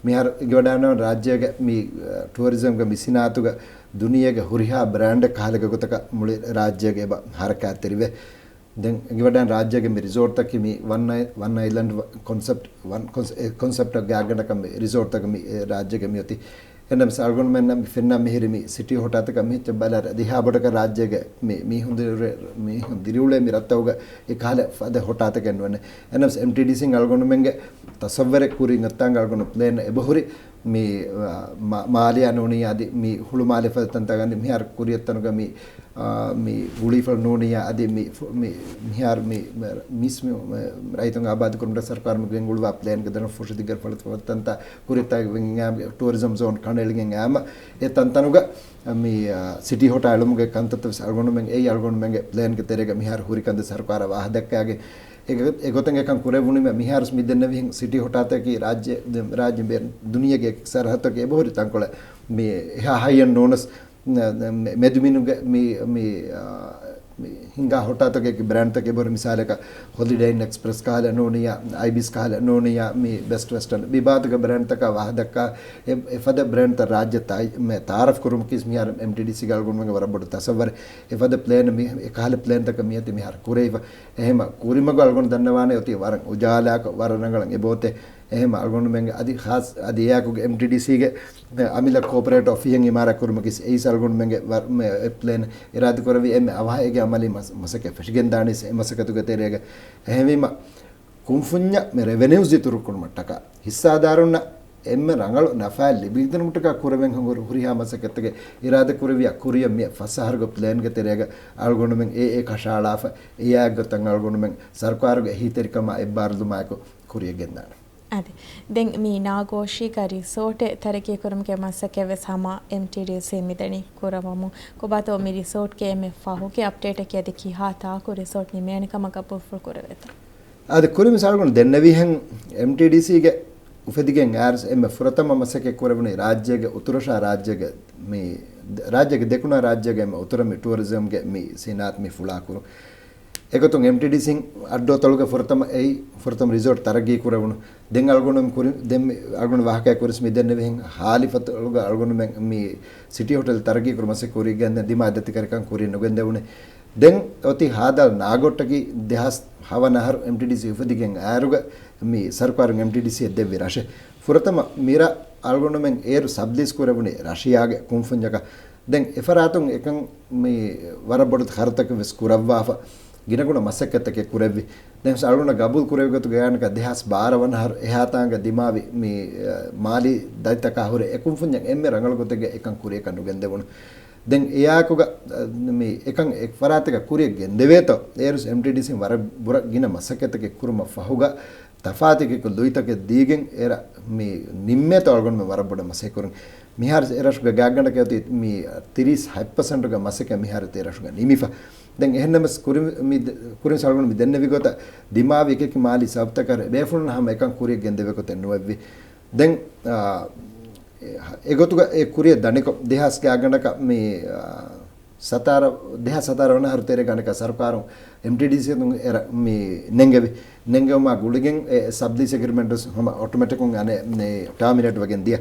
މިހާރު އިގިވަޑާނަ ރާއްޖޭގެ މި، އަ، ޓޫރިޒަމްގެ މި ސިނާއަތުގަ ދުނިޔޭގެ ހުރިހާ ބްރާންޑެއް ކަހަލަ ގޮތަކަށް މުޅި ރާއްޖޭގެ އެބަ ހަރަކާތްތެރިވޭ. ދެން އެނގިވަޑައިން ރާއްޖޭގެ މި ރިސޯޓްތަކީ މި ވަން އައި-، ވަން އައިލެންޑް ކޮންސެޕްޓް، ވަން ކޮންސް-، އެ ކޮންސެޕްޓަށް ގާތްގަނޑަކަށް މި ރިސޯޓްތަކަށް މި ރާއްޖޭގެ މިއޮތީ. އެހެންނަމަވެސް އަޅުގަނޑުމެންނަށް މި ފެންނަ މިހިރި މި ސިޓީ ހޮޓާތަކަށް މި ހިއްޗަށް ބަލާ ދިހާ ބޮޑަކަށް ރާއްޖޭގެ މި މީހުން ދިރިއުޅޭ، މީހުން ދިރިއުޅޭ މި ރަށްތަކުގަ އެ ކަހަލަ ފަދަ ހޮޓާތަކެއް ނުވަނެ. އެހެންނަމަވެސް އެމްޓީޑީސީން އަޅުގަނޑުމެންގެ ތަސައްވަރެއް ކުރިން އޮތްތާނގަ އަޅުގަނޑު ޕްލޭން އެބަހުރި މި، އާ، މާ-، މާލެއާ ނޫނިއްޔާ އަދި މި ހުޅުމާލެ ފަދަ ތަންތަން އަދި މިހާރު ކުރިއަށް ތަނުގަ މި، އާ، މި ގުޅީފަޅު ނޫނިއްޔާ އަދި މި ފު-، މި މިހާރު މި މިސް މި ރައްޔިތުން އާބާދު ކުރުމަށް ސަރުކާރު މި ގެންގުޅުވާ ޕްލޭންގެ ދަނޑު ފުށު ދިގަ ފަޅު ފަދަ ތަންތަން ކުރިއަށް ތަންތަން ގެން އާ، ޓޫރިޒަމް ޒޯން ކަނޑައެޅިގެން އާމަ އެ ތަންތަނުގަ މި، އާ، ސިޓީ ހޮޓާ އެޅުމުގެ ކަންތައްތައް ވެސް އަޅުގަނޑުމެން އެއީ އަޅުގަނޑުމެންގެ ޕްލޭންގެ ތެރޭގަ މިހާރު ހުރި ކަންތައް ސަރުކާރަށް ވާހަކަ ދައްކާގެން އެގޮ-، އެގޮތަށް އެކަން ކުރެވުނީމަ މިހާރު މި ދެންނެވިހެން ސިޓީ ހޮޓާތަކީ ރާއްޖެ، ރާއްޖެ ބޭ-، ދުނިޔޭގެ ސަރަހައްދުތަކެއް އެބަހުރި ތަންކޮޅެއް މި އެހާ ހައިއެންޑް ނޫނަސް މެ-، މެ-، މެދުމިނުގެ މި، މި، އާ، މި ހިނގާ ހޮޓާތަކެއްގެ ބްރޭންޑްތަކެއް އެބަހުރި މިސާލަކަށް ހޮލިޑޭ އިން އެކްސްޕްރެސް ކަހަލަ ނޫނިއްޔާ، އައިބިސް ކަހަލަ ނޫނިއްޔާ، މި ބެސްޓް ވެސްޓަން މި ބާތުގެ ބްރޭންޑްތަކާ ވާހަކަ ދައްކާ އެ، އެފަދަ ބްރޭންޑްތައް ރާއްޖެ ތާއި-، މެ ތާރަފް ކުރުމަކީ މިހާރު އެމްޓީޑީސީގެ އަޅުގަނޑުމެންގެ ވަރަށް ބޮޑު ތަސައްވަރެއް. އެފަދަ ޕްލޭން މި އެކަހަލަ ޕްލޭންތަކަށް މިއޮތީ މިހާރު ކުރެވިފަ. އެހެމަ ކުރިމަގު އަޅުގަނޑު ދަންނަވާނެ އޮތީ ވަރަށް އުޖާލާކޮށް ވަރަށް ރަނގަޅަށް އެބައޮތޭ. އެހެމަ އަޅުގަނޑުމެންގެ އަދި ޚާއްސަ އަދި އެއާއެކުގެ އެމްޓީޑީސީގެ އަމިއްލަ ކޯޕަރޭޓް އޮފީހެއް އިމާރާތް ކުރުމަކީ އެއީސް އަޅުގަނޑުމެންގެ ވަރު-، މެ-، އެ ޕްލޭން އިރާދަކުރެއްވި އެންމެ އަވަހަށް އޭގެ އަމަލީ މަސް-، މަސައްކަތް ފެށިގެންދާނީ އެ މަސައްކަތުގެ ތެރޭގަ. އެހެންވީމަ ކުންފުންޏަށް މި ރެވެނިއުސް އިތުރުކުރުމަށްޓަކާ ހިއްސާދާރުންނަށް އެންމެ ރަނގަޅު ނަފާއެއް ލިބިދިނުމަށްޓަކާ ކުރެވެން ހަނގުރު ހުރިހާ މަސައްކަތްތަކެއް އިރާދަކުރެއްވިއްޔާ ކުރިއަށް މިއަށް ފަސް އަހަރުގެ ޕްލޭންގެ ތެރޭގަ އަޅުގަނޑުމެން އެ އެ ކަށައަޅާފަ އެއާއެއްގޮތަށް އަޅުގަނޑުމެން ސަރުކާރުގެ އެހީތެރިކަމާ އެއްބާރުލުމާއެކު ކުރިއަށް ގެންދާނެ. އަދި ދެން މި ނާގޯޝީގަ ރިސޯޓެއް ތަރައްގީކުރުމުގެ މަސައްކަތް ވެސް ހަމަ އެމްޓީޑީސީ މިދަނީ ކުރައްވަމުން. ކޮބާތޯ މި ރިސޯޓްގެ އެންމެ ފަހުގެ އަޕްޑޭޓަކީ އަދި ކިހާ ތާކު ރިސޯޓް ނިމޭނެ ކަމަށް ގަބޫލުފުޅު ކުރެވޭތޯ؟ އަދި ކުރިން މިސާލުގަނޑު ދެންނެވިހެން އެމްޓީޑީސީގެ އުފެދިގެން އާރުސް އެންމެ ފުރަތަމަ މަސައްކަތް ކުރެވުނީ ރާއްޖޭގެ އުތުރަށާ ރާއްޖޭގެ މި ރާއްޖޭގެ ދެކުނާ ރާއްޖޭގެ އެންމެ އުތުރަށް މި ޓޫރިޒަމްގެ މި ސިނާއަތު މި ފުޅާކުރުން. އެގޮތުން އެމްޓީޑީސީން އައްޑުއަތޮޅުގެ ފުރަތަމަ އެއީ ފުރަތަމަ ރިސޯޓް ތަރައްގީ ކުރެވުނު. ދެން އަޅުގަނޑު ކުރި-، ދެން މި އަޅުގަނޑު ވާހަކައެއް ކުރިސް މި ދެންނެވިހެން ހާލިފަތޮޅުގަ އަޅުގަނޑުމެން މި ސިޓީ ހޮޓެލް ތަރައްގީ ކުރުމަށް ކުރިއަށް ގެންދެން ދިމާ ދަތިކަރިކަން ކުރިއަށް ނުގެންދެވުނު. ދެން އޮތީ ހާދަ ނާގޮއްޓަކީ ދެހާސް ހަވަނަ އަހަރު އެމްޓީޑީސީ އުފެދިގެން އައިރުގަ މި ސަރުކާރުން އެމްޓީޑީސީއަށް ދެއްވި ރަށެއް. ފުރަތަމަ މިރަށް އަޅުގަނޑުމެން އޭރު ސަބްލީސް ކުރެވުނީ ރަޝިޔާގެ ކުންފުންޏަކަށް. ދެން އެފަރާތުން އެކަން މި ވަރަށް ބޮޑު ޚަރަދުތަކެއް ވެސް ކުރައްވާފަ ގިނަގުނަ މަސައްކަތްތަކެއް ކުރެއްވި. ދެން އަޅުގަނޑަށް ގަބޫލު ކުރެވި ގޮތުގަ އަނެކާ ދެހާސް ބާރަ ވަނަ އަހަރު އެހާތާނގަ ދިމާވި މި، އަ، މާލީ ދަތިތަކާ ހުރެ އެ ކުންފުންޏަށް އެންމެ ރަނގަޅު ގޮތެއްގަ އެކަން ކުރިއަކަށް ނުގެންދެވުނު. ދެން އެއާއެކުގަ، އަ، މި އެކަން އެ ފަރާތެއްގަ ކުރިއަށް ގެންދެވޭތޯ، އޭރުސް އެމްޓީޑީސީން ވަރަށް ބުރަ ގިނަ މަސައްކަތްތަކެއް ކުރުމަށް ފަހުގަ، ތަފާތު އެކެކު ލުއިތަކެއް ދީގެން އޭރަށް މި ނިންމޭތޯ އަޅުގަނޑުމެން ވަރަށް ބޮޑަށް މަސައްކަތް ކުރަން. މިހާރު އެ ރަށުގެ ގާތްގަނޑަކަށް އޮތީ މި ތިރީސް ހަތް ޕަސެންޓުގެ މަސައްކަތް މިހާރު އެ ރަށުގަ ނިމިފަ. ދެން އެހެންނަމަސް ކުރި-، މި ދެ-، ކުރިން ސަޅުގަނޑު މި ދެންނެވި ގޮތަށް ދިމާވި އެކެކި މާލީ ސަބަބުތަކަށް ބޭފުޅުން ހަމަ އެކަން ކުރިއަށް ގެންދެވޭ ގޮތެއް ނުވެއްވި. ދެން، އާ، އެ-، އެގޮތުގަ އެ ކުރިއަށް ދަނިކޮށް ދެހާސް ގާތްގަނޑަކަށް މި، އާ، ސަތާރަ، ދެހާސް ސަތާރަ ވަނަ އަހަރު ތެރޭގަ އަނެކާ ސަރުކާރުން އެމްޓީޑީސީ އެރަށް މި ނެންގެވި. ނެންގެވުމާ ގުޅިގެން އެ ސަބްލީސް އެގްރިމެންޓް ވެސް ހަމަ އޮޓޮމެޓިކުން އަނެ ޓާމިނޭޓް ވެގެން ދިޔަ.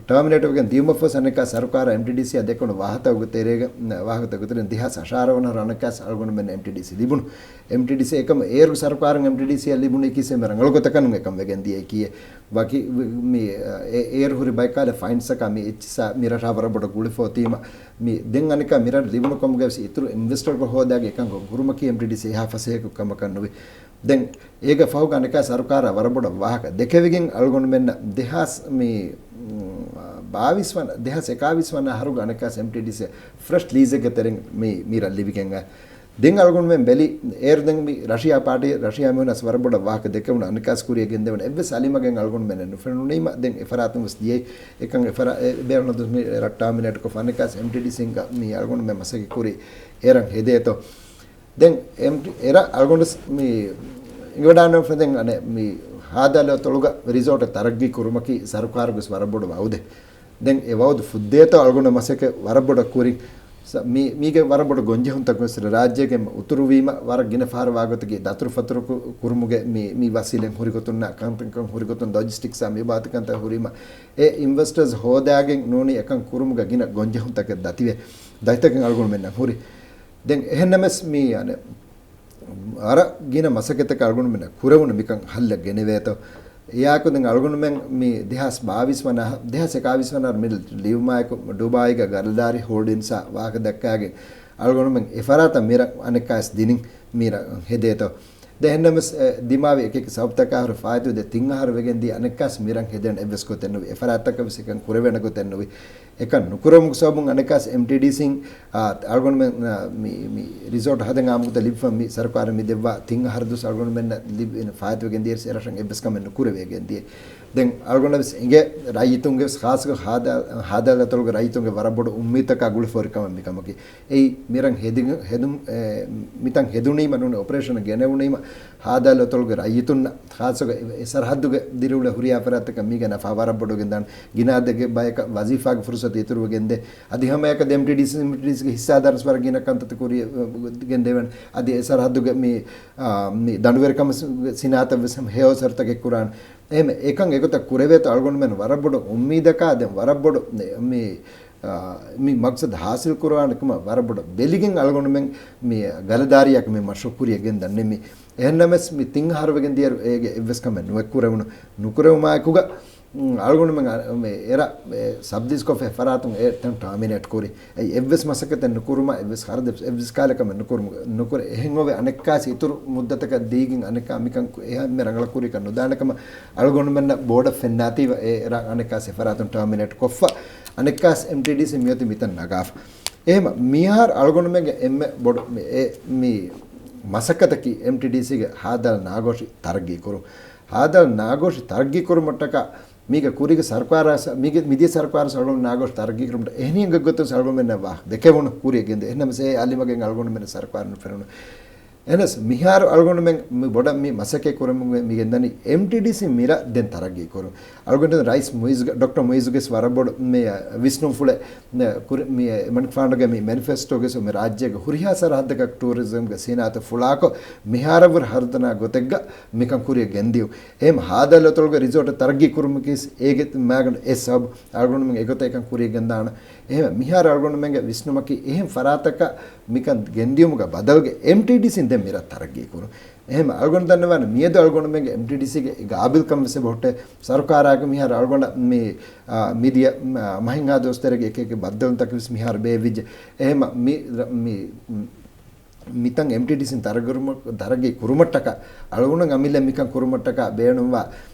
ޓާމިނޭޓް ވެގެން ދިޔުމަށްފަސް އަނެކާ ސަރުކާރަށް އެމްޓީޑީސީއާ ދެކުނު ވާހަކަތަކުގެ ތެރޭގަ، ވާހަކަތަކުގެ ތެރެއިން ދެހާސް އަށާރަ ވަނަ އަހަރު އަނެކާސް އަޅުގަނޑުމެން އެމްޓީޑީސީ ލިބުނު. އެމްޓީޑީސީ އެކަމަ އޭރު ސަރުކާރުން އެމްޓީޑީސީއަށް ލިބުނީ ކީސް އެންމެ ރަނގަޅު ގޮތަކަށް ނޫން އެކަން ވެގެން ދިޔައީ ކީއެއް. ވަކި މި، އެ، އޭރު ހުރި ބައެއް ކާލެ ފައިންސްއަކާ މި އެއްޗިއްސާ މި ރަށާ ވަރަށް ބޮޑަށް ގުޅިފަ އޮތީމަ، މި ދެން އަނެކާ މި ރަށް ލިބުނު ކަމުގައި ވެސް އިތުރު އިންވެސްޓަރު ހޯދާގެ އެކަން ކުރުމަކީ އެމްޓީޑީސީ އެހާ ފަސޭހަ ކަމަކަށް ނުވި. ދެން އޭގެ ފަހުގަ އަނެކާ ސަރުކާރާ ވަރަށް ބޮޑަށް ވާހަކަ ދެކެވިގެން އަޅުގަނޑުމެންނަށް ދެހާސް މި، މް، ބާވީސް ވަނަ، ދެހާސް އެކާވީސް ވަނަ އަހަރުގަ އަނެކާސް އެމްޓީޑީސީ ފްރެޝް ލީޒެއްގެ ތެރެއިން މި، މި ރަށް ލިބިގެން އައި. ދެން އަޅުގަނޑުމެން ބެލި، އޭރު ދެން މި ރަޝިޔާ ޕާޓީ، ރަޝިޔާ މީހުނަސް ވަރަށް ބޮޑަށް ވާހަކަ ދެކެވުނު އަނެކާސް ކުރިއަށް ގެންދެވުނު އެއްވެސް އަލިމަގެން އަޅުގަނޑުމެންނަށް ނުފެނުނީމަ، ދެން އެފަރާތުން ވެސް ދިޔައީ. އެކަން އެފަރާ-، އެ ބޭނުން މި ރަށް ޓާމިނޭޓްކޮށް އަނެކާސް އެމްޓީޑީސީންގަ މި އަޅުގަނޑުމެން މަސައްކަތް ކުރި އޭރަށް ހެދޭތޯ. ދެން އެމް-، އެރަށް އަޅުގަނޑު މި އިނގިވަޑާން ފެދެން އަނެ މި ހާދަ އަތޮޅުގަ ރިސޯޓެއް ތަރައްގީ ކުރުމަކީ ސަރުކާރުގެ ވަރަށް ބޮޑު ވައުދެއް. ދެން އެ ވައުދު ފުއްދޭތޯ އަޅުގަނޑު މަސައްކަތް ވަރަށް ބޮޑަށް ކުރި. ސަ-، މީ-، މީގެ ވަރަށް ބޮޑު ގޮންޖެހުންތަކުން ވެސް ރާއްޖޭގެ އުތުރުވީމަ ވަރަށް ގިނަ ފަހަރު ވާގޮތަކީ ދަތުރުފަތުރު ކު-، ކުރުމުގެ މި، މި ވަސީލަތް ހުރިގޮތުން ކަންކަން ހުރިގޮތުން ލޮޖިސްޓިކްސްއާ މި ބާތަކަންތައް ހުރީމަ އެ އިންވެސްޓަރސް ހޯދާގެން ނޫނީ އެކަން ކުރުމުގަ ގިނަ ގޮންޖެހުންތަކެއް ދަތިވެ، ދަތިތަކެއް އަޅުގަނޑުމެންނަށް ހުރި. ދެން އެހެންނަމަސް މީ އަނެ ވަރަށް ގިނަ މަސައްކަތްތަކެއް އަޅުގަނޑުމެންނަށް ކުރެވުނު މިކަން ހައްލަށް ގެނެވޭތޯ. އެއާއެކު ދެން އަޅުގަނޑުމެން މި ދެހާސް ބާވީސް ވަނަ، ދެހާސް އެކާވީސް ވަނަ މި ލިޔުމާއެކު ޑުބާއީގަ ގަރަލްދާރި ހޯލްޑިންސްއާ ވާހަކަ ދައްކާގެން އަޅުގަނޑުމެން އެފަރާތަށް މިރަށް އަނެއްކާވެސް ދިނިން މިރަށް ހެދޭތޯ. ދެން އެހެންނަމަސް ދިމާވި އެކި ސަބަބުތަކާ ހުރެ ފާއިތު ދެ ތިން އަހަރު ވެގެން ދިޔަ އަނެއްކާސް މިރަން ހެދޭނެ އެއްވެސް ގޮތެއް ނުވި. އެފަރާތްތަކަށް ވެސް އެކަން ކުރެވޭނެ ގޮތެއް ނުވި. އެކަން ނުކުރެވުމުގެ ސަބަބުން އަނެއްކާސް އެމްޓީޑީސީން އަޅުގަނޑުމެން މި، މި ރިސޯޓް ހަދަން އާމުގަތަ ލިބިފަ މި ސަރުކާރަށް މި ދެއްވާ ތިން އަހަރު ދުވަސް އަޅުގަނޑުމެންނަށް ލިބި ފާއިތުވެގެން ދިޔަ އެރަށަށް އެއްވެސް ކަމެއް ނުކުރެވޭގެން ދިޔަ. ދެން އަޅުގަނޑަށް ވެސް އެނގޭ ރައްޔިތުންގެ ވެސް ޚާއްޞަކޮށް ހާދަ، ހާދަ އަތޮޅުގެ ރައްޔިތުންގެ ވަރަށް ބޮޑު އުއްމީދުތަކާ ގުޅިފަ ހުރި ކަމެއް މިކަމަކީ. އެއީ މިރަން ހެދި، ހެދުން، އެ، މިތަން ހެދުނީމަ ނޫނީ އޮޕަރޭޝަނަށް ގެނެވުނީމަ ހާދަ އަތޮޅުގެ ރައްޔިތުންނަށް ޚާއްޞަކޮށް އެ، އެ ސަރަހައްދުގެ ދިރިއުޅޭ ހުރިހާ ފަރާތްތަކަށް މީގެ ނަފާ ވަރަށް ބޮޑުވެގެން ދާނެ. ގިނަ އަދަދެއްގެ ބަޔަކަށް ވަޒީފާގެ ފުރުސަތު އިތުރުވެގެންދޭ. އަދި ހަމައެކަ ދެ އެމްޓީޑީސީ، އެމްޓީޑީސީގެ ހިއްސާދާރުން ވަރަށް ގިނަ ކަންތައްތައް ކުރިއަށް ގެންދެވެން. އަދި އެ ސަރަހައްދުގެ މި، އާ، މި ދަނޑުވެރިކަމަށް ސިނާއަތަށް ވެސް ހަމަ ހެޔޮ އަސަރުތަކެއް ކުރާނެ. އެހެން އެކަން އެގޮތަށް ކުރެވޭތޯ އަޅުގަނޑުމެން ވަރަށް ބޮޑު އުއްމީދަކާ ދެން ވަރަށް ބޮޑު މި، އާ، މި މަގްސަދު ހާސިލް ކުރާނެ ކަމަށް ވަރަށް ބޮޑަށް ބެލިގެން އަޅުގަނޑުމެން މި ގަލަދާރިއަކަށް މި މަޝްރޫޢު ކުރިއަށް ގެންދަން ނިންމީ. އެހެންނަމަވެސް މި ތިން އަހަރު ވެގެން ދިޔައިރު އޭގެ އެއްވެސް ކަމެއް ނުވެ ކުރެވުނު. ނުކުރެވުމާއެކުގަ، އު، އަޅުގަނޑުމެން އަ، މި އެރަށް އެ ސަބްލީޒްކޮށްފައި ފަރާތުން އެ ތަން ޓާމިނޭޓް ކުރި. އެއީ އެއްވެސް މަސައްކަތެއް ނުކުރުމަށް އެއްވެސް ޚަރަދެއް އެއްވެސް ކާލެ ކަމެއް ނުކުރުމު، ނުކުރެ. އެހެން އޮވެ އަނެއްކާސް އިތުރު މުއްދަތަކަށް ދީގެން އަނެއްކާ މިކަން ކު-، އެހެން މި ރަނގަޅަށް ކުރިކަން ނުދާނެ ކަމަށް އަޅުގަނޑުމެންނަށް ބޯޑަށް ފެންނާތީވެ އެ ރަށް އަނެއްކާސް އެ ފަރާތުން ޓާމިނޭޓް ކޮށްފަ. އަނެއްކާސް އެމްޓީޑީސީ މިއޮތީ މިތަން ނަގާފަ. އެހެމަ މިހާރު އަޅުގަނޑުމެންގެ އެންމެ ބޮޑު މި، އެ، މި މަސައްކަތަކީ އެމްޓީޑީސީގެ ހާދަ ނާގޯށި ތަރައްގީ ކުރުން. ހާދަ ނާގޯށި ތަރައްގީ ކުރުމަށްޓަކާ މީގެ ކުރީގެ ސަރުކާރާ ސަ-، މީގެ މިދިޔަ ސަރުކާރު ސަޅުން ނާގޯށި ތަރައްގީ ކުރުމަށް އެހެނިހެން ގޮތްގޮތުން ސަޅުމެންނަށް ވާ ދެކެވުނު ކުރިޔަށް ގެންދެ. އެހެންނަމަސް އެ އަލިމަގެން އަޅުގަނޑުމެން ސަރުކާރުން ފެނުނު. އެހެނަސް މިހާރު އަޅުގަނޑުމެން މި ބޮޑަށް މި މަސައްކަތް ކުރަމުން މި ގެންދަނީ އެމްޓީޑީސީ މިރަށް ދެން ތަރައްގީ ކުރުން. އަޅުގަނޑު ރައީސް މުއިޒްގެ، ޑޮކްޓަރ މުއިޒުގެސް ވަރަށް ބޮޑު މި ވިސްނުންފުޅެއް މި ކުރި-، މި އެމަނިކުފާނުގެ މި މެނިފެސްޓޯގެސް މި ރާއްޖޭގެ ހުރިހާ ސަރަހައްދަކަށް ޓޫރިޒަމްގެ ސިނާއަތު ފުޅާކޮށް، މިހާރަށްވުރެ ހަރުދަނާ ގޮތެއްގަ މިކަން ކުރިޔަށް ގެންދިޔުން. އެހެން ހާދަ އަތޮޅުގެ ރިސޯޓެއް ތަރައްގީ ކުރުމަކީސް އޭގެ މާގަނޑު އެއް ސަބަބު އަޅުގަނޑުމެން އެގޮތަށް އެކަން ކުރިޔަށް ގެންދާނަން. އެހެން މިހާރު އަޅުގަނޑުމެންގެ ވިސްނުމަކީ އެހެން ފަރާތަކަށް މިކަން ގެންދިޔުމުގެ ބަދަލުގަ އެމްޓީޑީސީން ދެން މިރަށް ތަރައްގީ ކުރުން. އެހެން އަޅުގަނޑު ދަންނަވާނެ މިއަދު އަޅުގަނޑުމެންގެ އެމްޓީޑީސީގެ ގާބިލްކަން ވެސް އެބަހުއްޓޭ. ސަރުކާރާގެ މިހާރު އަޅުގަނޑަށް މި، އާ، މިދިޔަ، އާ، މަހެއްހާ ދުވަސް ތެރޭގެ އެކި އެކި ބައްދަލުތަކެއް ވެސް މިހާރު ބޭއްވިއްޖެ. އެހެމަ މި، މި، މިތަން އެމްޓީޑީސީން ތަރައްގީ ކުރުމަށް، ތަރައްގީ ކުރުމަށްޓަކާ، އަޅުގަނޑު އަމިއްލަ މިކަން ކުރުމަށްޓަކާ ބޭނުންވާ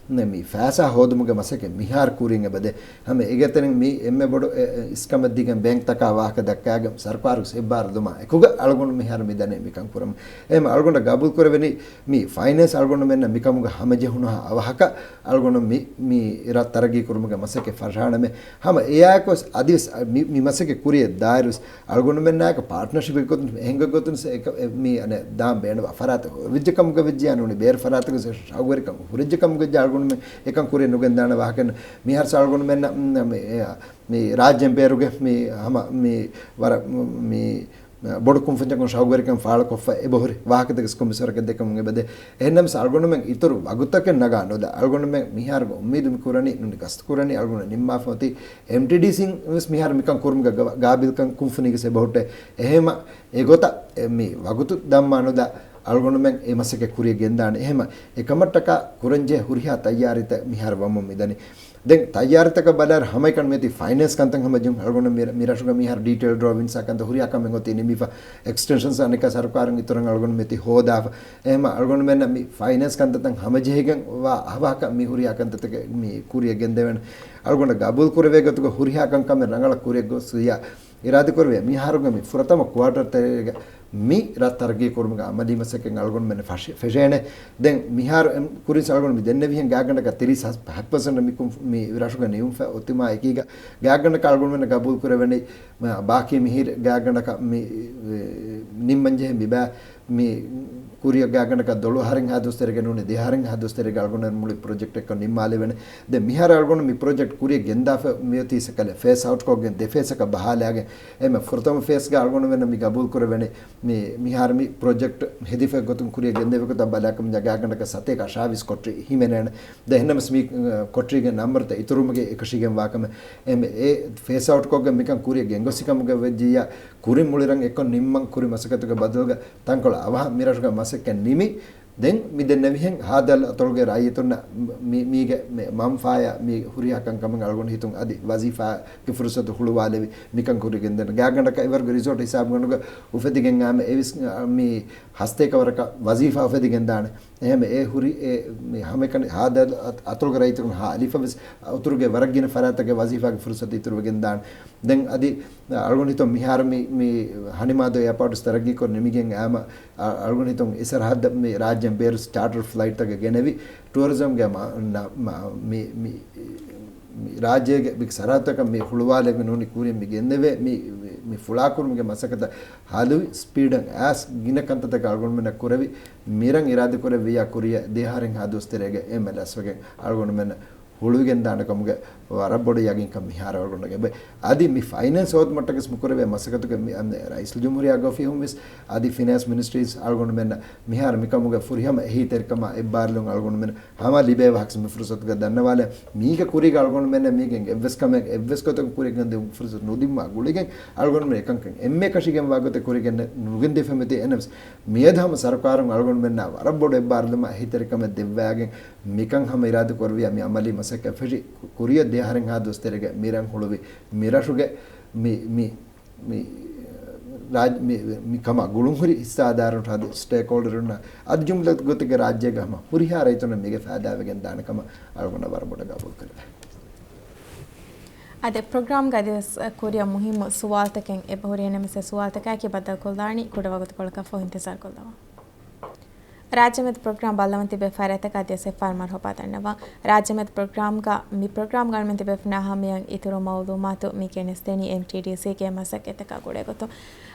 މި ފައިސާ ހޯދުމުގެ މަސައްކަތް މިހާރު ކުރިން އެބަދޭ. ހަމަ އެގެތެރެއިން މި އެންމެ ބޮޑު އެ، އެ، އިސްކަމެއް ދީގެން ބޭންކްތަކާ ވާހަކަ ދައްކާގެން ސަރުކާރުގެ އެއްބާރު ދުމާ އެކުގަ އަޅުގަނޑު މިހާރު މި ދަނީ މިކަން ކުރަމުން. އެހެމަ އަޅުގަނޑަށް ގަބޫލު ކުރެވެނީ މި ފައިނޭންސް އަޅުގަނޑުމެންނަށް މިކަމުގަ ހަމަޖެހުނުހާ އަވަހަކަށް އަޅުގަނޑު މި، މި ރަށް ތަރައްގީ ކުރުމުގެ މަސައްކަތް ފަށާނަމޭ. ހަމަ އެއާއެކު ވެސް އަދިވެސް މި، މި މަސައްކަތް ކުރިއަށް ދާއިރުވެސް އަޅުގަނޑުމެންނާއެކު ޕާޓްނަރޝިޕެއް ގޮތުން އެހެން ގޮތުން ސެ-، އެކަ-، އެ، މި އަނެއް ދާން ބޭނުން ފަރާތެއް ހުރިއްޖެ ކަމުގަ ވެއްޖެ ޔާ ނޫނީ ބޭރު ފަރާތެއްގެ ސެ-، ޝައުގުވެރިކަން ހުރިއްޖެ ކަމުގަ ވެއްޖެ އަޅުގަނޑުމެން އެކަން ކުރިއަށް ނުގެންދާނެ ވާހަކަ. މިހާރު ސަ އަޅުގަނޑުމެންނަށް، މް، މި، އެ، މި ރާއްޖޭން ބޭރުގެ މި ހަމަ މި ވަރަށް މި ބޮޑު ކުންފުންޏަކުން ޝައުގުވެރިކަން ފާޅުކޮށްފަ އެބަހުރި ވާހަކަތަކެސް ކޮމިސަރަކަށް ދެކަމުން އެބަދޭ. އެހެންނަމަސް އަޅުގަނޑުމެން އިތުރު ވަގުތަކެއް ނަގާ ނުދާ. އަޅުގަނޑުމެން މިހާރު އުއްމީދު މި ކުރަނީ، ނުނި ގަސްތު ކުރަނީ އަޅުގަނޑު ނިންމާފަ އޮތީ އެމްޓީޑީސީން ވެސް މިހާރު މިކަން ކުރުމުގެ ގަ-، ގާބިލްކަން ކުންފުނީގެ އެބަހުއްޓޭ. އެހެމަ އެގޮތަށް އެ މި ވަގުތު ދަންމާ ނުދާ އަޅުގަނޑުމެން އެ މަސައްކަތް ކުރިޔަށް ގެންދާނެ. އެހެމަ އެކަމަށްޓަކާ ކުރަންޖެހޭ ހުރިހާ ތައްޔާރީތައް މިހާރު ވަމުން މިދަނީ. ދެން ތައްޔާރީތަކަށް ބަލާއިރު ހަމައެކަނި މިއޮތީ ފައިނޭންސް ކަންތައް ހަމަޖެހުން. އަޅުގަނޑު މި-، މި ރަށުގަ މިހާރު ޑީޓެއިލް ޑްރޯއިންސް ކަންތައް ހުރިހާ ކަމެއް އޮތީ ނިމިފަ. އެކްސްޓެންޝަންސް އަނެއްކާ ސަރުކާރުން އިތުރަށް އަޅުގަނޑު މިއޮތީ ހޯދާފަ. އެހެމަ އަޅުގަނޑުމެންނަށް މި ފައިނޭންސް ކަންތައްތައް ހަމަޖެހިގެން ވާ އަވަހަކަށް މި ހުރިހާ ކަންތައްތަކެއް މި ކުރިޔަށް ގެންދެވޭނެ. އަޅުގަނޑަށް ގަބޫލު ކުރެވޭ ގޮތުގަ ހުރިހާ ކަންކަމެއް ރަނގަޅަށް ކުރިޔަށް ގޮސް ހުރިހާ އިރާދަކުރެވޭ މިހާރުގެ މި ފުރަތަމަ ކުއާޓަރު ތެރޭގަ މި ރަށް ތަރައްގީ ކުރުމުގެ އަމަލީ މަސައްކަތް އަޅުގަނޑުމެން ފަށި-، ފެށޭނެ. ދެން މިހާރު އެމް-، ކުރިން އަޅުގަނޑު މި ދެންނެވިހެން ގާތްގަނޑަކަށް ތިރީސް ހަ-، ހަތް ޕަސެންޓް މި ކުން-، މި ރަށުގަ ނިމުން ފަ-، އޮތުމާ އެކީގަ ގާތްގަނޑަކަށް އަޅުގަނޑުމެން ގަބޫލު ކުރެވެނީ، މަ-، ބާކީ މިހިރި ގާތްގަނޑަކަށް މި، އެ، ނިންމަންޖެހޭ މިބާ މި ކުރިޔަށް ގާތްގަނޑަކަށް ދޮޅު އަހަރެއްހާ ދުވަސް ތެރޭގަ ނޫނީ ދިހަ އަހަރެއްހާ ދުވަސް ތެރޭގަ އަޅުގަނޑު މުޅި ޕްރޮޖެކްޓް އެއްކޮށް ނިންމާލެވޭނެ. ދެން މިހާރު އަޅުގަނޑު މި ޕްރޮޖެކްޓް ކުރިޔަށް ގެންދާފަ މިއޮތީ ސަކަލެ ފޭސް އައުޓް ކޮށްގެން ދެ ފޭސަކަށް ބަހާލާގެން އެމެ ފުރަތަމަ ފޭސްގަ އަޅުގަނޑުމެންނަށް މި ގަބޫލު ކުރެވެނީ މި، މިހާރު މި ޕްރޮޖެކްޓް ހެދިފަ ގޮތުން ކުރިޔަށް ގެންދެވި ގޮތަށް ބަލާކަމަށް ގާތްގަނޑަކަށް ސަތޭކަ އަށާވީސް ކޮޓަރި ހިމެނޭނެ. ދެން އެހެންނަމަސް މި، އަ، ކޮޓަރީގެ ނަމްބަރުތައް އިތުރުވުމުގެ އެކަށީގެންވާކަމެއް އެމެ އެ ފޭސް އައުޓް ކޮށްގެން މިކަން ކުރިޔަށް ގެންގޮސްފިކަމުގަ ވެއްޖިއްޔާ ކުރިން މުޅި ރަށް އެއްކޮށް ނިންމަން ކުރި މަސައްކަތުގެ ބަދަލުގަ ތަންކޮޅެއް އަވަހަށް މިރަށުގަ މަސައްކަތް ނިމި ދެން މި ދެންނެވިހެން ހާދަލް އަތޮޅުގެ ރައްޔިތުންނަށް މި، މީގެ މަންފާޔާ މި ހުރިހާ ކަންކަމެއް އަޅުގަނޑު ހިތުން އަދި ވަޒީފާގެ ފުރުސަތު ހުޅުވާލެވި މިކަން ކުރިގެންދޭނެ. ގާތްގަނޑަކަށް އެވަރުގެ ރިސޯޓް ހިސާބުގަނޑުގަ އުފެދިގެން އާމެ އެވިސް މި ހަސްތޭކަ ވަރަކަށް ވަޒީފާ އުފެދިގެންދާނެ. އެހެން އެ ހުރި އެ މި ހަމައެކަނި ހާދަލް އަތޮޅުގެ ރައްޔިތުން ހާ އަލިފަވެސް އުތުރުގެ ވަރަށް ގިނަ ފަރާތަކެއް ވަޒީފާގެ ފުރުސަތު އިތުރުވެގެންދާނެ. ދެން އަދި އަޅުގަނޑު ހިތުން މިހާރު މި، މި ހަނިމާދޯ އެއާޕޯޓްސް ތަރައްގީކޮށް ނިމިގެން އާމަ އަ-، އަޅުގަނޑު ހިތުން އިސަރަހައްދަށް މި ރާއްޖޭން ބޭރު ޗާޓަރ ފްލައިޓްތަކެއް ގެނެވި، ޓޫރިޒަމްގެ މަ-، ނަ-، މަ-، މި، މި، މި ރާއްޖޭގެ މި ސަރަހައްދަކަށް މި ހުޅުވާލެވި ނޫނީ ކުރިން މި ގެންނެވޭ މި، މި، މި ފުޅާކުރުމުގެ މަސައްކަތަށް ހަލުވި ސްޕީޑަށް އައިސް ގިނަ ކަންތައްތަކެއް އަޅުގަނޑުމެންނަށް ކުރެވި، މިރަށް އިރާދަކުރެއްވިއްޔާ ކުރިއަށް ދެއަހަރެއްހާ ދުވަސް ތެރޭގަ އެމްއެލްއެސް ވެގެން އަޅުގަނޑުމެންނަށް ހުޅުވިގެންދާނެކަމުގެ ވަރަށް ބޮޑު ޔަގީންކަން މިހާރު އަޅުގަނޑުގެ އެބަ. އަދި މި ފައިނޭންސް ހޯދުމަށްޓަކަސް މި ކުރެވޭ މަސައްކަތުގެ މި އަން ރައީސުލްޖުމްހޫރިއްޔާގެ އޮފީހުން ވެސް އަދި ފިނޭންސް މިނިސްޓްރީސް އަޅުގަނޑުމެންނަށް މިހާރު މިކަމުގެ ފުރިހަމަ އެހީތެރިކަމާ އެއްބާރުލުން އަޅުގަނޑުމެން ހަމަ ލިބޭ ވާހަކަ މި ފުރުސަތުގަ ދަންނަވާލެ. މީގެ ކުރީގަ އަޅުގަނޑުމެންނަށް މީގެން އެއްވެސް ކަމެއް އެއްވެސް ގޮތަކުން ކުރިއަށް ގެންދިއުމުގެ ފުރުސަތު ނުދިނުމާ ގުޅިގެން އަޅުގަނޑުމެން އެކަންކަން އެންމެ ކަށިގެންވާ ގޮތެއް ކުރިގެން ނުގެންދިފަ މިތި އެނަވެސް މިއަދު ހަމަ ސަރުކާރުން އަޅުގަނޑުމެންނާ ވަރަށް ބޮޑު އެއްބާރުލުމާ އެހީތެރިކަމެއް ދެއްވާގެން މިކަން ހަމަ އިރާދަ ކުރެއްވިޔާ މި އަމަލީ މަސައްކަތް ފެށި ކުރިއަށް ދެއަހަރެއްހާ ދުވަސް ތެރޭގަ މިރަށް ހުޅުވި މިރަށުގެ މި، މި، މި، ރާޖް-، މި، މި ކަމާ ގުޅުންހުރި ހިއްސާދާރުން އަދި ސްޓޭކްހޯލްޑަރުންނަށް އަދި ޖުމްލަ ގޮތެއްގެ ރާއްޖޭގަ ހަމަ ހުރިހާ ރައްޔިތުންނަށް މީގެ ފައިދާވެގެން ދާނެ ކަމަށް އަޅުގަނޑަށް ވަރަށް ބޮޑަށް ގަބޫލު ކުރެވޭ. އަދި ޕްރޮގްރާމްގަ އަދިވެސް ކުރިއަށް މުހިއްމު ސުވާލުތަކެއް އެބަ ހުރި ނަމަސް އެ ސުވާލުތަކާއެކީ ބައްދަލުކޮށްލާނީ ކުޑަ ވަގުތުކޮޅަކަށްފަހު އިންތިޒާރުކޮށްލަވާ. ރާއްޖެމެދު ޕްރޮގްރާމް ބައްލަވަން ތިބޭ ފަރާތްތަކަށް އަދިވެސް އެއްފަހަރު މަރުހަބާ ދަންނަވަން. ރާއްޖެމެދު ޕްރޮގްރާމްގަ މި ޕްރޮގްރާމްގަ އަޅުމެން ތިބޭފުޅުންނާ ހަމަޔަށް އިތުރު މައުލޫމާތު މި ގެނެސްދެނީ އެމްޓީޑީސީގެ މަސައްކަތްތަކާ ގުޅޭގޮތުން.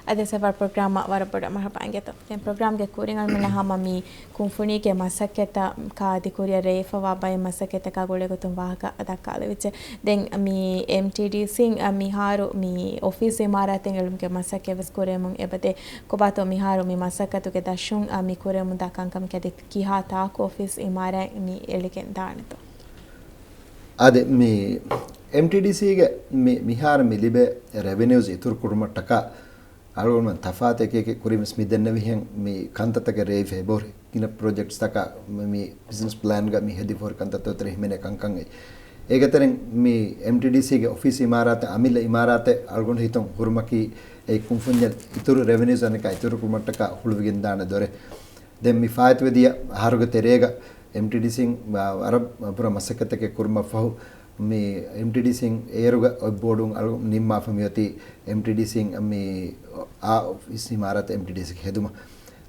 އަދިވެސް އެއްފަހަރު ޕްރޮގްރާމަށް ވަރަށް ބޮޑަށް މަރުހަބާ އިނގޭތޯ. ދެން ޕްރޮގްރާމްގެ ކުރިން އަޅުމެންނަށް ހަމަ މި ކުންފުނީގެ މަސައްކަތަކާ އަދި ކުރިއަށް ރޭވިފަވާ ބައެއް މަސައްކަތްތަކާ ގުޅޭގޮތުން ވާހަކަ ދައްކާލެވިއްޖެ. ދެން މި އެމްޓީޑީސީން މިހާރު މި އޮފީސް އިމާރާތެއް އެޅުމުގެ މަސައްކަތް ވެސް ކުރެވެމުން އެބަދޭ. ކޮބާތޯ މިހާރު މި މަސައްކަތުގެ ދަށުން މި ކުރެވެމުންދާ ކަންކަމަކީ އަދި ކިހާ ތާކު އޮފީސް އިމާރާތް މި އެޅިގެން ދާނެތޯ؟ އާދެ، މި އެމްޓީޑީސީގެ މި މިހާރު މި ލިބޭ ރެވެނިއުސް އިތުރުކުރުމަށްޓަކާ އަޅުގަނޑުމެން ތަފާތު އެކި އެކި ކުރިން ވެސް މި ދެންނެވިހެން މި ކަންތައްތަކެއް ރޭވިފަ އެބަހުރި. ގިނަ ޕްރޮޖެކްޓްސްތަކާ މި ބިޒްނަސް ޕްލޭންގަ މި ހެދިފަހުރި ކަންތައްތަކުގެ ތެރޭ ހިމެނޭ ކަންކަން އެއީ. އޭގެ ތެރެއިން މި އެމްޓީޑީސީގެ އޮފީސް އިމާރާތެއް އަމިއްލަ އިމާރާތެއް އަޅުގަނޑު ހިތުން ހުރުމަކީ އެ ކުންފުންޏަށް އިތުރު ރެވެނިއުސް އަނެކާ އިތުރުކުރުމަށްޓަކާ ހުޅުވިގެންދާނެ ދޮރެއް. ދެން މި ފާއިތުވެދިޔަ އަހަރުގެ ތެރޭގަ އެމްޓީޑީސީން ވަ-، ވަރަށް ބުރަ މަސައްކަތްތަކެއް ކުރުމަށްފަހު، މި އެމްޓީޑީސީން އޭރުގަ އޮތް ބޯޑުން އަޅު ނިންމާފަ މިއޮތީ އެމްޓީޑީސީން މި އާ އޮފީސް އިމާރާތް އެމްޓީޑީސީގެ ހެދުމަށް.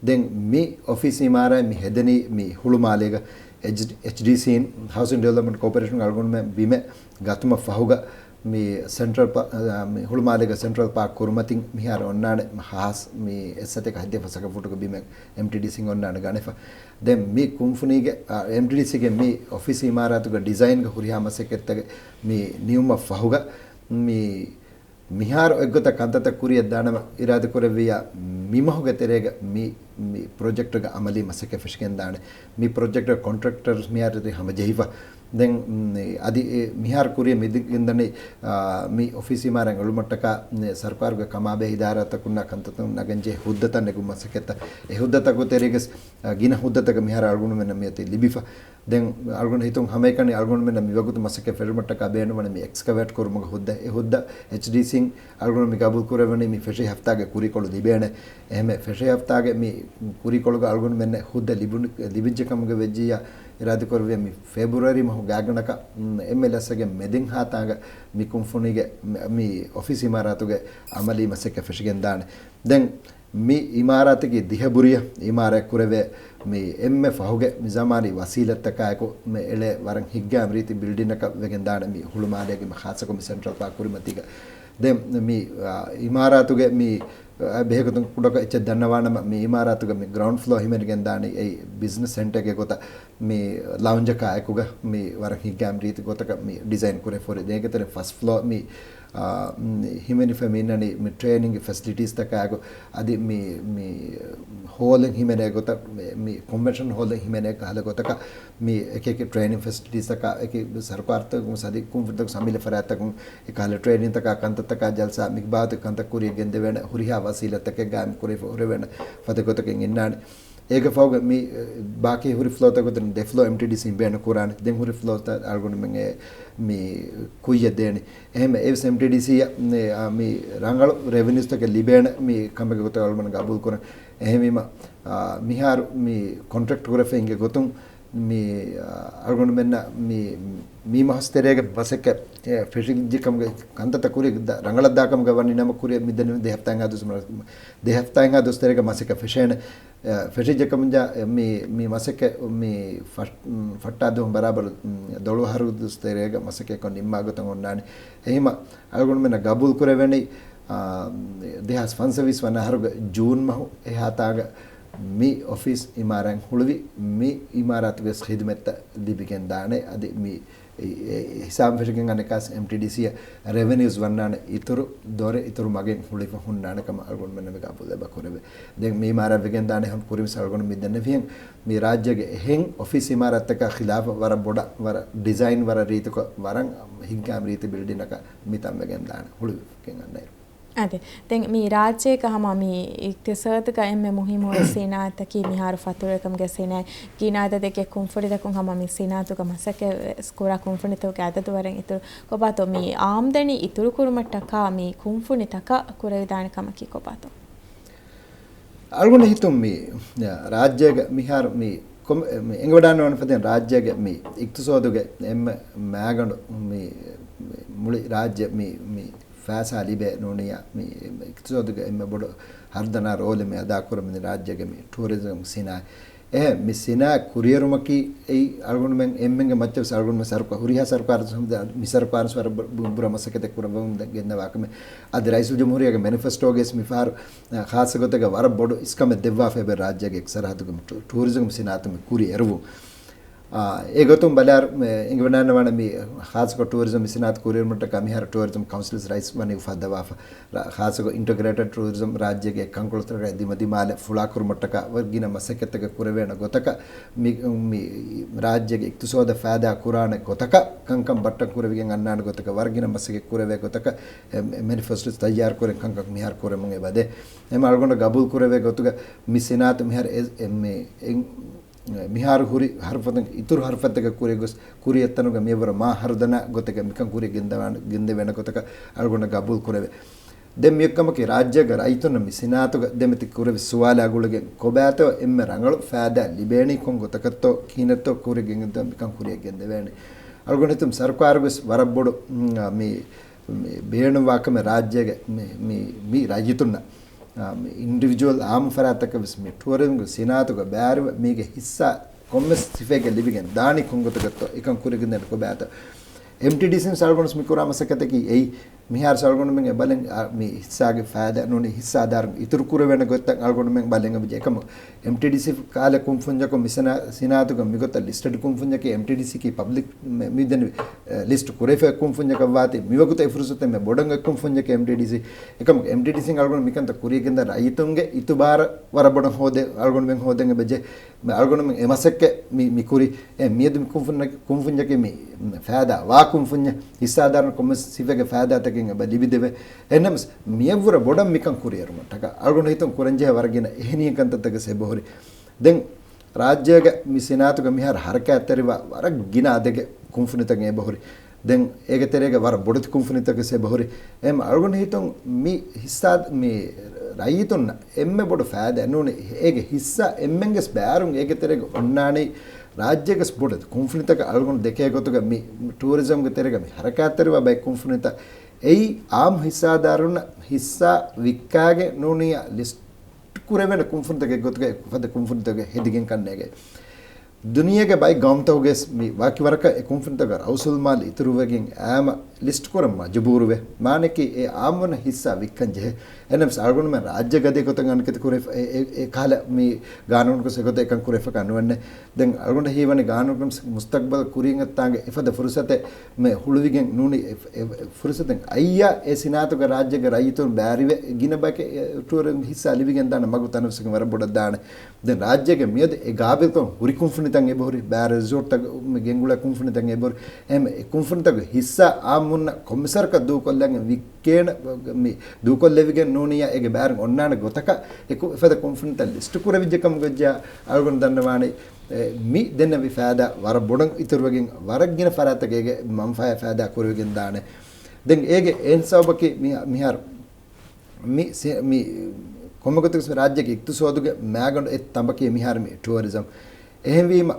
ދެން މި އޮފީސް އިމާރާތް މި ހެދެނީ މި ހުޅުމާލޭގަ އެޗް-، އެޗްޑީސީން، ހައުސިން ޑިވެލޮޕްމަންޓް ކޯޕަރޭޝަން އަޅުގަނޑުމެން ބިމެއް ގަތުމަށް ފަހުގަ މި ސެންޓްރަލް ޕާ-، މި ހުޅުމާލޭގަ ސެންޓްރަލް ޕާކް ކުރުމަތިން މިހާރު އޮންނާނެ ހާސް މި އެއްސަތޭކަ ހަތްދިހަ ފަސް ސަކަ ފުޓުގެ ބިމެއް އެމްޓީޑީސީން އޮންނާނެ ގަނެފަ. ދެން މި ކުންފުނީގެ، އާ، އެމްޓީޑީސީގެ މި އޮފީސް އިމާރާތުގެ ޑިޒައިންގެ ހުރިހާ މަސައްކަތްތަކެއް މި ނިމުމަށް ފަހުގަ މި މިހާރު އެއްގޮތަށް ކަންތައްތައް ކުރިއަށް ދާނަމަ އިރާދަކުރެއްވިއްޔާ، މިމަހުގެ ތެރޭގަ މި، މި ޕްރޮޖެކްޓްގެ އަމަލީ މަސައްކަތް ފެށިގެންދާނެ. މި ޕްރޮޖެކްޓްގެ ކޮންޓްރެކްޓަރު މިހާރު ހަމަޖެހިފަ. ދެން، މް، އަދި އެ މިހާރު ކުރިއަށް މިދިގެންދަނީ، އާ، މި އޮފީސް އިމާރާތް އެޅުމަށްޓަކާ، މް، ސަރުކާރުގެ ކަމާބެހޭ އިދާރާތަކުންނާ ކަންތައްތައް ނަގަންޖެހޭ ހުއްދަތައް ނެގުމަށް މަސައްކަތްތައް. އެ ހުއްދަތަކުގެ ތެރޭގަސް، އާ، ގިނަ ހުއްދަތަކަށް މިހާރު އަޅުގަނޑުމެންނަށް މިއޮތީ ލިބިފަ. ދެން އަޅުގަނޑު ހިތުން ހަމައެކަނި އަޅުގަނޑުމެންނަށް މިވަގުތު މަސައްކަތް ފެށުމަށްޓަކާ ބޭނުންވަނީ މި އެކްސްކަވޭޓް ކުރުމުގެ ހުއްދަ. އެ ހުއްދަ އެޗްޑީސީން އަޅުގަނޑު މި ގަބޫލު ކުރެވެނީ މި ފެށި ހަފްތާގެ ކުރީކޮޅު ލިބޭނެ. އެހެންވެ ފެށި ހަފްތާގެ މި ކުރީކޮޅުގަ އަޅުގަނޑުމެންނަށް ހުއްދަ ލިބުނު-، ލިބިއްޖެ ކަމުގެ ވެއްޖިއްޔާ އިރާދަކުރެއްވިޔާ މި ފެބްރުއަރީ މަހު ގާތްގަނޑަކަށް، މް، އެމްއެލްއެސްގެ މެދިން ހާތާނގަ މި ކުންފުނީގެ މި، މި އޮފީސް އިމާރާތުގެ އަމަލީ މަސައްކަތް ފެށިގެންދާނެ. ދެން މި އިމާރާތަކީ ދިހަ ބުރިއަށް އިމާރާތް ކުރެވޭ މި އެންމެ ފަހުގެ މި ޒަމާނީ ވަސީލަތްތަކާއެކު މި އެޅޭ ވަރަށް ހިތްގައިމު ރީތި ބިލްޑިންއަކަށް ވެގެންދާނެ މި ހުޅުމާލޭގެ މި ޚާއްޞަކޮށް މި ސެންޓްރަލް ޕާކް ކުރިމަތީގަ. ދެން މި، އާ، އިމާރާތުގެ މި، އާ، ބެހޭގޮތުން ކުޑަކޮށް އެއްޗެއް ދަންނަވާނަމަ މި އިމާރާތުގެ މި ގްރައުންޑް ފްލޯ ހިމެނިގެންދާނީ އެއީ ބިޒްނަސް ސެންޓަރެއްގެ ގޮތަށް މި ލައުންޖަކާއެކުގަ މި ވަރަށް ހިތްގައިމު ރީތި ގޮތަކަށް މި ޑިޒައިން ކުރެފަ ހުރި. ދޭގެ ތެރެ ފަސްޓް ފްލޯ މި، އާ، މް، ހިމެނިފަ މި އިންނަނީ މި ޓްރޭނިންގ ފެސިލިޓީސްތަކާއެކު އަދި މި، މި ހޯލެއް ހިމެނޭ ގޮތަށް މި، މި ކޮންވެންޝަން ހޯލެއް ހިމެނޭ ކަހަލަ ގޮތަކަށް މި އެކި އެކި ޓްރޭނިން ފެސިލިޓީސްތަކާ އެކި ސަރުކާރުތަކުން އަދި ކުންފުނިތަކުން އަމިއްލަ ފަރާތްތަކުން އެކަހަލަ ޓްރޭނިންތަކާ ކަންތައްތަކާ ޖަލްސާ މި ބާވަތުގެ ކަންތައް ކުރިއަށް ގެންދެވޭނެ ހުރިހާ ވަސީލަތްތަކެއް ގާއިމް ކުރެވިފަ ހުރެވޭނެ ފަދަ ގޮތަކަށް އިންނާނެ. އޭގެ ފަހުގަ މި ބާކީ ހުރި ފްލޯތައް ގޮތުން ދެ ފްލޯ އެމްޓީޑީސީ ބޭނުން ކުރާނެ. ދެން ހުރި ފްލޯތައް އަޅުގަނޑުމެން އެ މި ކުއްޔަށް ދޭނެ. އެހެން އެވެސް އެމްޓީޑީސީއަށް މި ރަނގަޅު ރެވެނިއުސްތަކެއް ލިބޭނެ މި ކަމެއްގެ ގޮތަށް އަޅުގަނޑު ގަބޫލު ކުރަން. އެހެންވީމަ، އާ، މިހާރު މި ކޮންޓްރެކްޓް ކުރެފަ އިނގޭ ގޮތުން މި، އާ، އަޅުގަނޑުމެންނަށް މި، މި މަހުސް ތެރޭގެ މަސައްކަތް، އެ، ފެށިއްޖެ ކަމުގެ ކަންތައްތައް ކުރި ރަނގަޅަށް ދާ ކަމުގަ ވަނީ ނަމަ ކުރި މި ދެން ދެ ހަފްތާއެއްހާ ދުވަސް، ދެ ހަފްތާއެއްހާ ދުވަސް ތެރޭގަ މަސައްކަތް ފެށޭނެ. އެ، ފެށިއްޖެ ކަމުންޖާ، އެ، މި، މި މަސައްކަތް މި ފަށް-، ފައްޓާ ދުވަހުން ބަރާބަރު، ދޮޅު އަހަރު ދުވަސް ތެރޭގަ މަސައްކަތްކޮށް ނިންމާ ގޮތަށް އޮންނާނެ. އެހިމަ އަޅުގަނޑުމެންނަށް ގަބޫލު ކުރެވެނީ، އާ، ދެހާސް ފަންސަވީސް ވަނަ އަހަރުގެ ޖޫން މަހު އެހާތާގަ މި އޮފީސް އިމާރާތް ހުޅުވި މި އިމާރާތުގެ ޚިދުމަތްތައް ލިބިގެން ދާނެ. އަދި މި އެ، އެ، ހިސާބު ފެށިގެން އަނެއްކާސް އެމްޓީޑީސީއަށް ރެވެނިއުސް ވަންނާނެ އިތުރު ދޮރެއް އިތުރު މަގެއް ހުޅިފަ ހުންނާނެ ކަމަށް އަޅުގަނޑުމެންނަށް މި ގަބޫލު ލައްވާ ކުރެވޭ. ދެން މި އިމާރާތް ވެގެން ދާނެ ހަމަ ކުރިން އަޅުގަނޑު މި ދެންނެވިހެން މި ރާއްޖޭގެ އެހެން އޮފީސް އިމާރާތްތަކާ ޚިލާފަށް ވަރަށް ބޮޑަށް ވަރަށް ޑިޒައިން ވަރަށް ރީތިކޮށް ވަރަށް ހިތްގައިމު ރީތި ބިލްޑިންއަކަށް މި ތަން ވެގެން ދާނެ ހުޅުވިފަ ގެން އަންނައިރު. އާދެ، ދެން މި ރާއްޖޭގަ ހަމަ މި އިޤްތިޞާދުގަ އެންމެ މުހިއްމު ސިނާއަތަކީ މިހާރު ފަތުރުވެރިކަމުގެ ސިނާއަތް. ގިނަ އަދަދެއްގެ ކުންފުނިތަކުން ހަމަ މި ސިނާއަތުގަ މަސައްކަތް ކުރާ ކުންފުނިތަކުގެ އަދަދު ވަރަށް އިތުރު. ކޮބާތޯ މި އާމްދަނީ އިތުރުކުރުމަށްޓަކާ މި ކުންފުނިތަކަށް ކުރެވިދާނެ ކަމަކީ ކޮބާތޯ؟ އަޅުގަނޑު ހިތުން މި ރާއްޖޭގަ މިހާރު މި ކޮމ-، މި އެނގިވަޑާންވާނެ ފަދައިން ރާއްޖޭގެ މި އިޤްތިޞާދުގެ އެންމެ މައިގަނޑު މި، މި މުޅި ރާއްޖެ މި، މި ފައިސާ ލިބޭ ނޫނިއްޔާ މި އިޤްތިޞާދުގެ އެންމެ ބޮޑު ހަރުދަނާ ރޯލެއް މި އަދާކުރަމުން ރާއްޖޭގެ މި ޓޫރިޒަމް ސިނާއަތް. އެހެން މި ސިނާއަތް ކުރިއެރުމަކީ އެއީ އަޅުގަނޑުމެން އެންމެންގެ މައްޗަށް ވެސް އަޅުގަނޑުމެން ސަރުކާ-، ހުރިހާ ސަރުކާރު މި ސަރުކާރުން ވަރަށް ބު-، ބުރަ މަސައްކަތެއް ކުރައްވަމުން ގެންދަވާ ކަމެއް. އަދި ރައީސުލްޖުމްހޫރިއްޔާގެ މެނިފެސްޓޯގައި މިފަހަރު ޚާއްޞަ ގޮތެއްގަ ވަރަށް ބޮޑު އިސްކަމެއް ދެއްވާފަ އެބަ ރާއްޖޭގެ އެކި ސަރަހައްދުގެ ޓޫރިޒަމް ސިނާއަތު މި ކުރި އެރުވުން. އާ، އެގޮތުން ބަލާއިރު، އެ، އެނގިވަޑާންވާނެ މި ޚާއްޞަކޮށް ޓޫރިޒަމް ސިނާއަތު ކުރިއެރުމަށްޓަކާ މިހާރު ޓޫރިޒަމް ކައުންސިލް ރައީސް ވަނީ އުފައްދަވާފަ. ރ-، ޚާއްޞަކޮށް އިންޓަގްރޭޓެޑް ޓޫރިޒަމް ރާއްޖޭގެ ކަންކޮޅުތަކުގެ ދިމަދިމާލަށް ފުޅާކުރުމަށްޓަކާ ވަރަށް ގިނަ މަސައްކަތްތަކެއް ކުރެވޭނެ ގޮތަކަށް މި، މި ރާއްޖޭގެ އިޤްތިޞާދަށް ފައިދާ ކުރާނެ ގޮތަކަށް ކަންކަން ބައްޓަން ކުރެވިގެން އަންނާނެ ގޮތަކަށް ވަރަށް ގިނަ މަސައްކަތް ކުރެވޭ ގޮތަކަށް މެ-، މެނިފެސްޓޯ ތައްޔާރު ކުރެން ކަންކަން މިހާރު ކުރަމުން އެބަދޭ. އެމަ އަޅުގަނޑަށް ގަބޫލު ކުރެވޭ ގޮތުގަ މި ސިނާއަތު މިހާރު އެ-، އެ-، މި-، އެ-، މިހާރު ހުރި ހަރުފަތުން އިތުރު ހަރުފަތަކަށް ކުރި ގޮސް، ކުރިއަށް ތަނުގަ މިއަށްވުރެ މާ ހަރުދަނާ ގޮތެއްގަ މިކަން ކުރިއަށް ގެންދަވާން، ގެންދެވޭނެ ގޮތަކަށް އަޅުގަނޑަށް ގަބޫލު ކުރެވޭ. ދެން މިއޮއްކަމަކީ ރާއްޖޭގެ ރައްޔިތުންނަށް މި ސިނާއަތުގަ ދެމެތި ކުރެވި ސުވާލާ ގުޅިގެން ކޮބާތޯ އެންމެ ރަނގަޅު ފައިދާ ލިބޭނީ ކޮން ގޮތަކަށްތޯ ކިހިނެއްތޯ ކުރިއަށް ގެންދަ މިކަން ކުރިއަށް ގެންދެވޭނެ. އަޅުގަނޑު ހިތުން ސަރުކާރުވެސް ވަރަށް ބޮޑު، މް، މި މި ބޭނުންވާ ކަމެއް ރާއްޖޭގެ މި، މި، މި ރައްޔިތުންނަށް، އާ، މި އިންޑިވިޖުއަލް އާއްމު ފަރާތްތަކަށް ވެސް މި ޓޫރިޒަމްގެ ސިނާއަތުގަ ބައިވެރިވެ މީގެ ހިއްސާ ކޮންމެސް ސިފައެއްގެ ލިބިގެން ދާނީ ކޮން ގޮތަކަށްތޯ އެކަން ކުރިއަށް ގެންދޭނެ ކޮބާތޯ. އެމްޓީޑީސީން ސަޅުގަނޑު މި ކުރާ މަސައްކަތަކީ އެއީ މިހާރު ސަޅުގަނޑުމެން އެބަލަން، އާ، މި ހިއްސާގެ ފައިދާ ނޫނީ ހިއްސާދާރުން އިތުރު ކުރެވޭނެ ގޮތްތައް އަޅުގަނޑުމެން ބަލަން އެބަޖެ އެކަމު އެމްޓީޑީސީ ކާލަ ކުންފުންޏަކު މި ސިނާ-، ސިނާއަތުގަ މިގޮތަށް ލިސްޓެޑް ކުންފުންޏަކީ އެމްޓީޑީސީ ކީ ޕަބްލިކް މި-، މިދެން، އެ، ލިސްޓް ކުރެފަ ކުންފުންޏަކަށް ވާތީ މިވަގުތު އެ ފުރުސަތެއް މެ ބޮޑަށް ކުންފުންޏަކީ އެމްޓީޑީސީ. އެކަމަކު އެމްޓީޑީސީން އަޅުގަނޑު މިކަންތައް ކުރިއަށް ގެންދާ ރައްޔިތުންގެ އިތުބާރަށް ވަރަށް ބޮޑަށް ހޯދޭ އަޅުގަނޑުމެން ހޯދަން އެބަޖެ. މެ އަޅުގަނޑުމެން އެ މަސައްކަތް މި، މި ކުރި. އެ މިއަދު މި ކުންފުން-، ކުންފުންޏަކީ މި ފައިދާ ވާ ކުންފުންޏެއް ހިއްސާދާރުން ކޮންމެސް ސިފައެއްގެ ފައިދާތަކެއް އެބަ ލިބިދެވޭ. އެހެންނަމަސް މިއަށްވުރެ ބޮޑަށް މިކަން ކުރިއެރުމަށްޓަކާ އަޅުގަނޑު ހިތުން ކުރަންޖެހޭ ވަރަށް ގިނަ އެހެނިހެން ކަންތައްތަކެއް އެބަހުރި. ދެން ރާއްޖޭގެ މި ސިނާއަތުގެ މިހާރު ހަރަކާތްތެރިވާ ވަރަށް ގިނަ އަދެއްގެ ކުންފުނިތަކެއް އެބަހުރި. ދެން އޭގެ ތެރޭގަ ވަރަށް ބޮޑެތި ކުންފުނިތަކެއް އެބަހުރި. އެހެން އަޅުގަނޑު ހިތުން މި ހިއްސާ، މި ރައްޔިތުންނަށް އެންމެ ބޮޑު ފައިދާ ނޫނީ އޭގެ ހިއްސާ އެންމެންގެސް ބައިވެރިވުން އޭގެ ތެރޭގަ އޮންނާނީ ރާއްޖޭގެސް ބޮޑެތި ކުންފުނިތަކަށް. އަޅުގަނޑު ދެކޭ ގޮތުގަ މި ޓޫރިޒަމްގެ ތެރޭގަ މި ހަރަކާތްތެރިވާ ބައެއް ކުންފުނިތައް އެއީ އާއްމު ހިއްސާދާރުންނަށް ހިއްސާ ވިއްކާގެން ނޫނީ ލިސްޓް ކުރެވޭނެ ކުންފުނިތަކެއް ގޮތުގައި އެކު ފަދަ ކުންފުނިތަކެއް ހެދިގެން ކަންނޭގެ. ދުނިޔޭގެ ބައެއް ގައުމުތަކުގައި ވެސް މި ވަކި ވަރަކަށް އެ ކުންފުނިތަކަށް ރައުސުލްމާލު އިތުރުވެގެން އައިމަ ލިސްޓް ކުރަން މަޖުބޫރުވޭ. މާނައަކީ އެ އާއްމުންނަށް ހިއްސާ ވިއްކަން ޖެހޭ. އެހެންނަމަސް އަޅުގަނޑުމެން ރާއްޖޭގަ އަދި ގޮތަށް އަނެކެތި ކުރެ-، އެ، އެ، އެ ކަހަލަ މި ގާނޫނުގައި އެގޮތަށް އެކަން ކުރެފަކާ ނުވަންނެ. ދެން އަޅުގަނޑަށް ހީވަނީ ގާނޫނުގައި މުސް-، މުސްތަޤްބަލް ކުރިއަށް އައްތާނގެ އެފަދަ ފުރުސަތެއް މެ ހުޅުވިގެން ނޫނީ އެ، އެ، އެ ފުރުސަތެއް އައްޔާ އެ ސިނާއަތުގެ ރާއްޖޭގެ ރައްޔިތުން ބައިވެރިވެ ގިނަ ބަޔަކަށް ޓޫރިޒަމް ހިއްސާ ލިބިގެން ދާނެ މަގު ތަނަވަސްކަން ވަރަށް ބޮޑަށް ދާނެ. ދެން ރާއްޖޭގެ މިއަދު އެ ގާބިލްކަން ހުރި ކުންފުނިތައް އެބަހުރި، ބައިވެރިވެ ރިސޯޓްތައް މި ގެންގުޅޭ ކުންފުނިތައް އެބަހުރި. އެހެން އެ ކުންފުނިތަކުގެ ހިއްސާ އާ މުންނަ ކޮންމެސަރަކަށް ދޫކޮށްލަން ވިއްކޭނެ މި ދޫކޮށްލެވިގެން ނޫނިޔާ އޭގެ ބާރުން އޮންނާނެ ގޮތަކަށް އެކު އެފަދަ ކުންފުނިތައް ލިސްޓު ކުރެވިއްޖެ ކަމުގައްޖާ އަޅުގަނޑު ދަންނަވާނެ. އެ، މި ދެންނެވި ފައިދާ ވަރަށް ބޮޑަށް އިތުރުވެގެން ވަރަށް ގިނަ ފަރާތަކަށް އޭގެ މަންފާއެއް ފައިދާ ކުރެވިގެން ދާނެ. ދެން އޭގެ އެހެން ސަބަބަކީ މި، މިހާރު މި ސި-، މި ކޮންމެ ގޮތަކަސް ރާއްޖޭގެ އިޤްތިޞާދުގެ މައިގަނޑު އެއް ތަނބަކީ މިހާރު މި ޓުއަރިޒަމް. އެހެންވީމަ،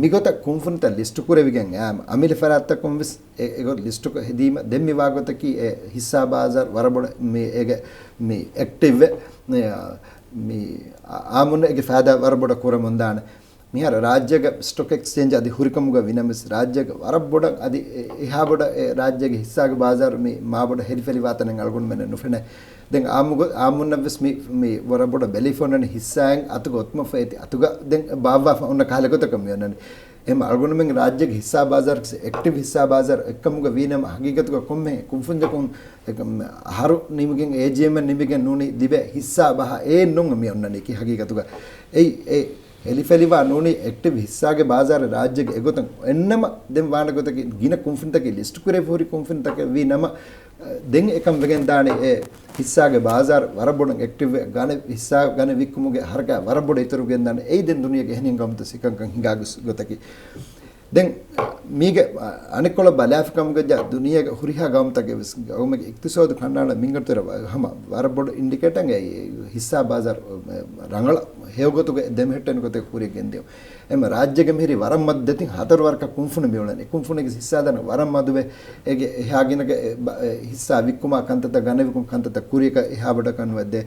މިގޮތަށް ކުންފުނިތައް ލިސްޓު ކުރެވިގެން އައިމަ، އަމިއްލަ ފަރާތްތަކުން ވެސް އެ، އެގޮތް ލިސްޓު ހެދީމަ، ދެން މި ވާގޮތަކީ އެ ހިއްސާ ބާޒާރު ވަރަށް ބޮޑަށް މި އޭގެ މި އެކްޓިވްވެ، މި އާ، އާއްމުން އޭގެ ފައިދާ ވަރަށް ބޮޑަށް ކުރަމުންދާނެ. މިހާރު ރާއްޖޭގެ ސްޓޮކް އެކްސްޗޭންޖް އަދި ހުރިކަމުގަ ވިނަމަސް ރާއްޖޭގެ ވަރަށް ބޮޑަށް އަދި އެ-، އެހާ ބޮޑަށް އެ ރާއްޖޭގެ ހިއްސާގެ ބާޒާރު މި މާބޮޑަށް ހެރިފެލިވާތަނެއް އަޅުގަނޑުމެންނަށް ނުފެނޭ. ދެން އާއްމުގަ-، އާއްމުންނަށްވެސް މި، މި ވަރަށް ބޮޑަށް ބެލީފް އޮންނަނީ ހިއްސާއިން އަތުގަ އޮތުމަށްފައި އެތި އަތުގަ ދެން ބާއްވާފަ އޮންނަ ކަހަލަ ގޮތަކަށް މި އޮންނަނީ. އެހެން އަޅުގަނޑުމެން ރާއްޖޭގެ ހިއްސާ ބާޒާރު، އެކްޓިވް ހިއްސާ ބާޒާރު އެއްކަމުގަ ވީނަމަ ހަގީގަތުގަ ކޮންމެ ކުންފުންޏަކުން އެކަމް އަހަރު ނިމިގެން އޭޖީއެމް ނިމިގެން ނޫނީ ލިބޭ ހިއްސާ ބަހަށް އެއް ނޫން މި އޮންނަނީކީ ހަގީގަތުގަ. އެއީ އެ ހެލިފެލިވާ ނޫނީ އެކްޓިވް ހިއްސާގެ ބާޒާރެއް ރާއްޖޭގެ އެގޮތަށް އެންނަމަ ދެން ވާނެ ގޮތަކީ ގިނަ ކުންފުނިތަކެއް ލިސްޓް ކުރެވި ހުރި ކުންފުނިތަކެއް ވީ ނަމަ، ދެން އެކަން ވެގެން ދާނެ އެ ހިއްސާގެ ބާޒާރު ވަރަށް ބޮޑަށް އެކްޓިވް ވެ، ގަނެ ހިއްސާ ގަނެ ވިއްކުމުގެ ހަރަކާތް ވަރަށް ބޮޑަށް އިތުރު ގެންދާނެ. އެއީ ދެން ދުނިޔޭގެ އެހެނިހެން ގައުމުތައް ސިކަންކަން ހިނގާ ގޮސް ގޮތަކީ. ދެން މީގެ އަނެއްކޮޅަށް ބަލާފި ކަމުގައްޖާ ދުނިޔޭގެ ހުރިހާ ގައުމުތަކެއް ވެސް ގައުމެއްގެ އިޤްތިޞާދު ކަނޑައަޅަން މިންގަނޑުތެރެ ވަ-، ހަމަ ވަރަށް ބޮޑު އިންޑިކޭޓަރެއް އެއީ ހިއްސާ ބާޒާރު ރަނގަޅަށް ހެޔޮގޮތުގެ ދެމެހެއްޓެނި ގޮތެއް ކުރިއަށް ގެންދިޔުން. އެމަ ރާއްޖޭގެ މިހިރީ ވަރަށް މަދު ދެތިން ހަތަރު ވަރަކަށް ކުންފުނި މިއުޅެނީ. ކުންފުނީގެ ހިއްސާދާން ވަރަށް މަދުވެ، އޭގެ އެހާ ގިނަގެ އެ ބަ-، އެ ހިއްސާ ވިއްކުމާ ކަންތައްތައް ގަނެވިކުން ކަންތައްތައް ކުރިޔަކަށް އެހާ ބޮޑަށް ކަންވައްދޭ.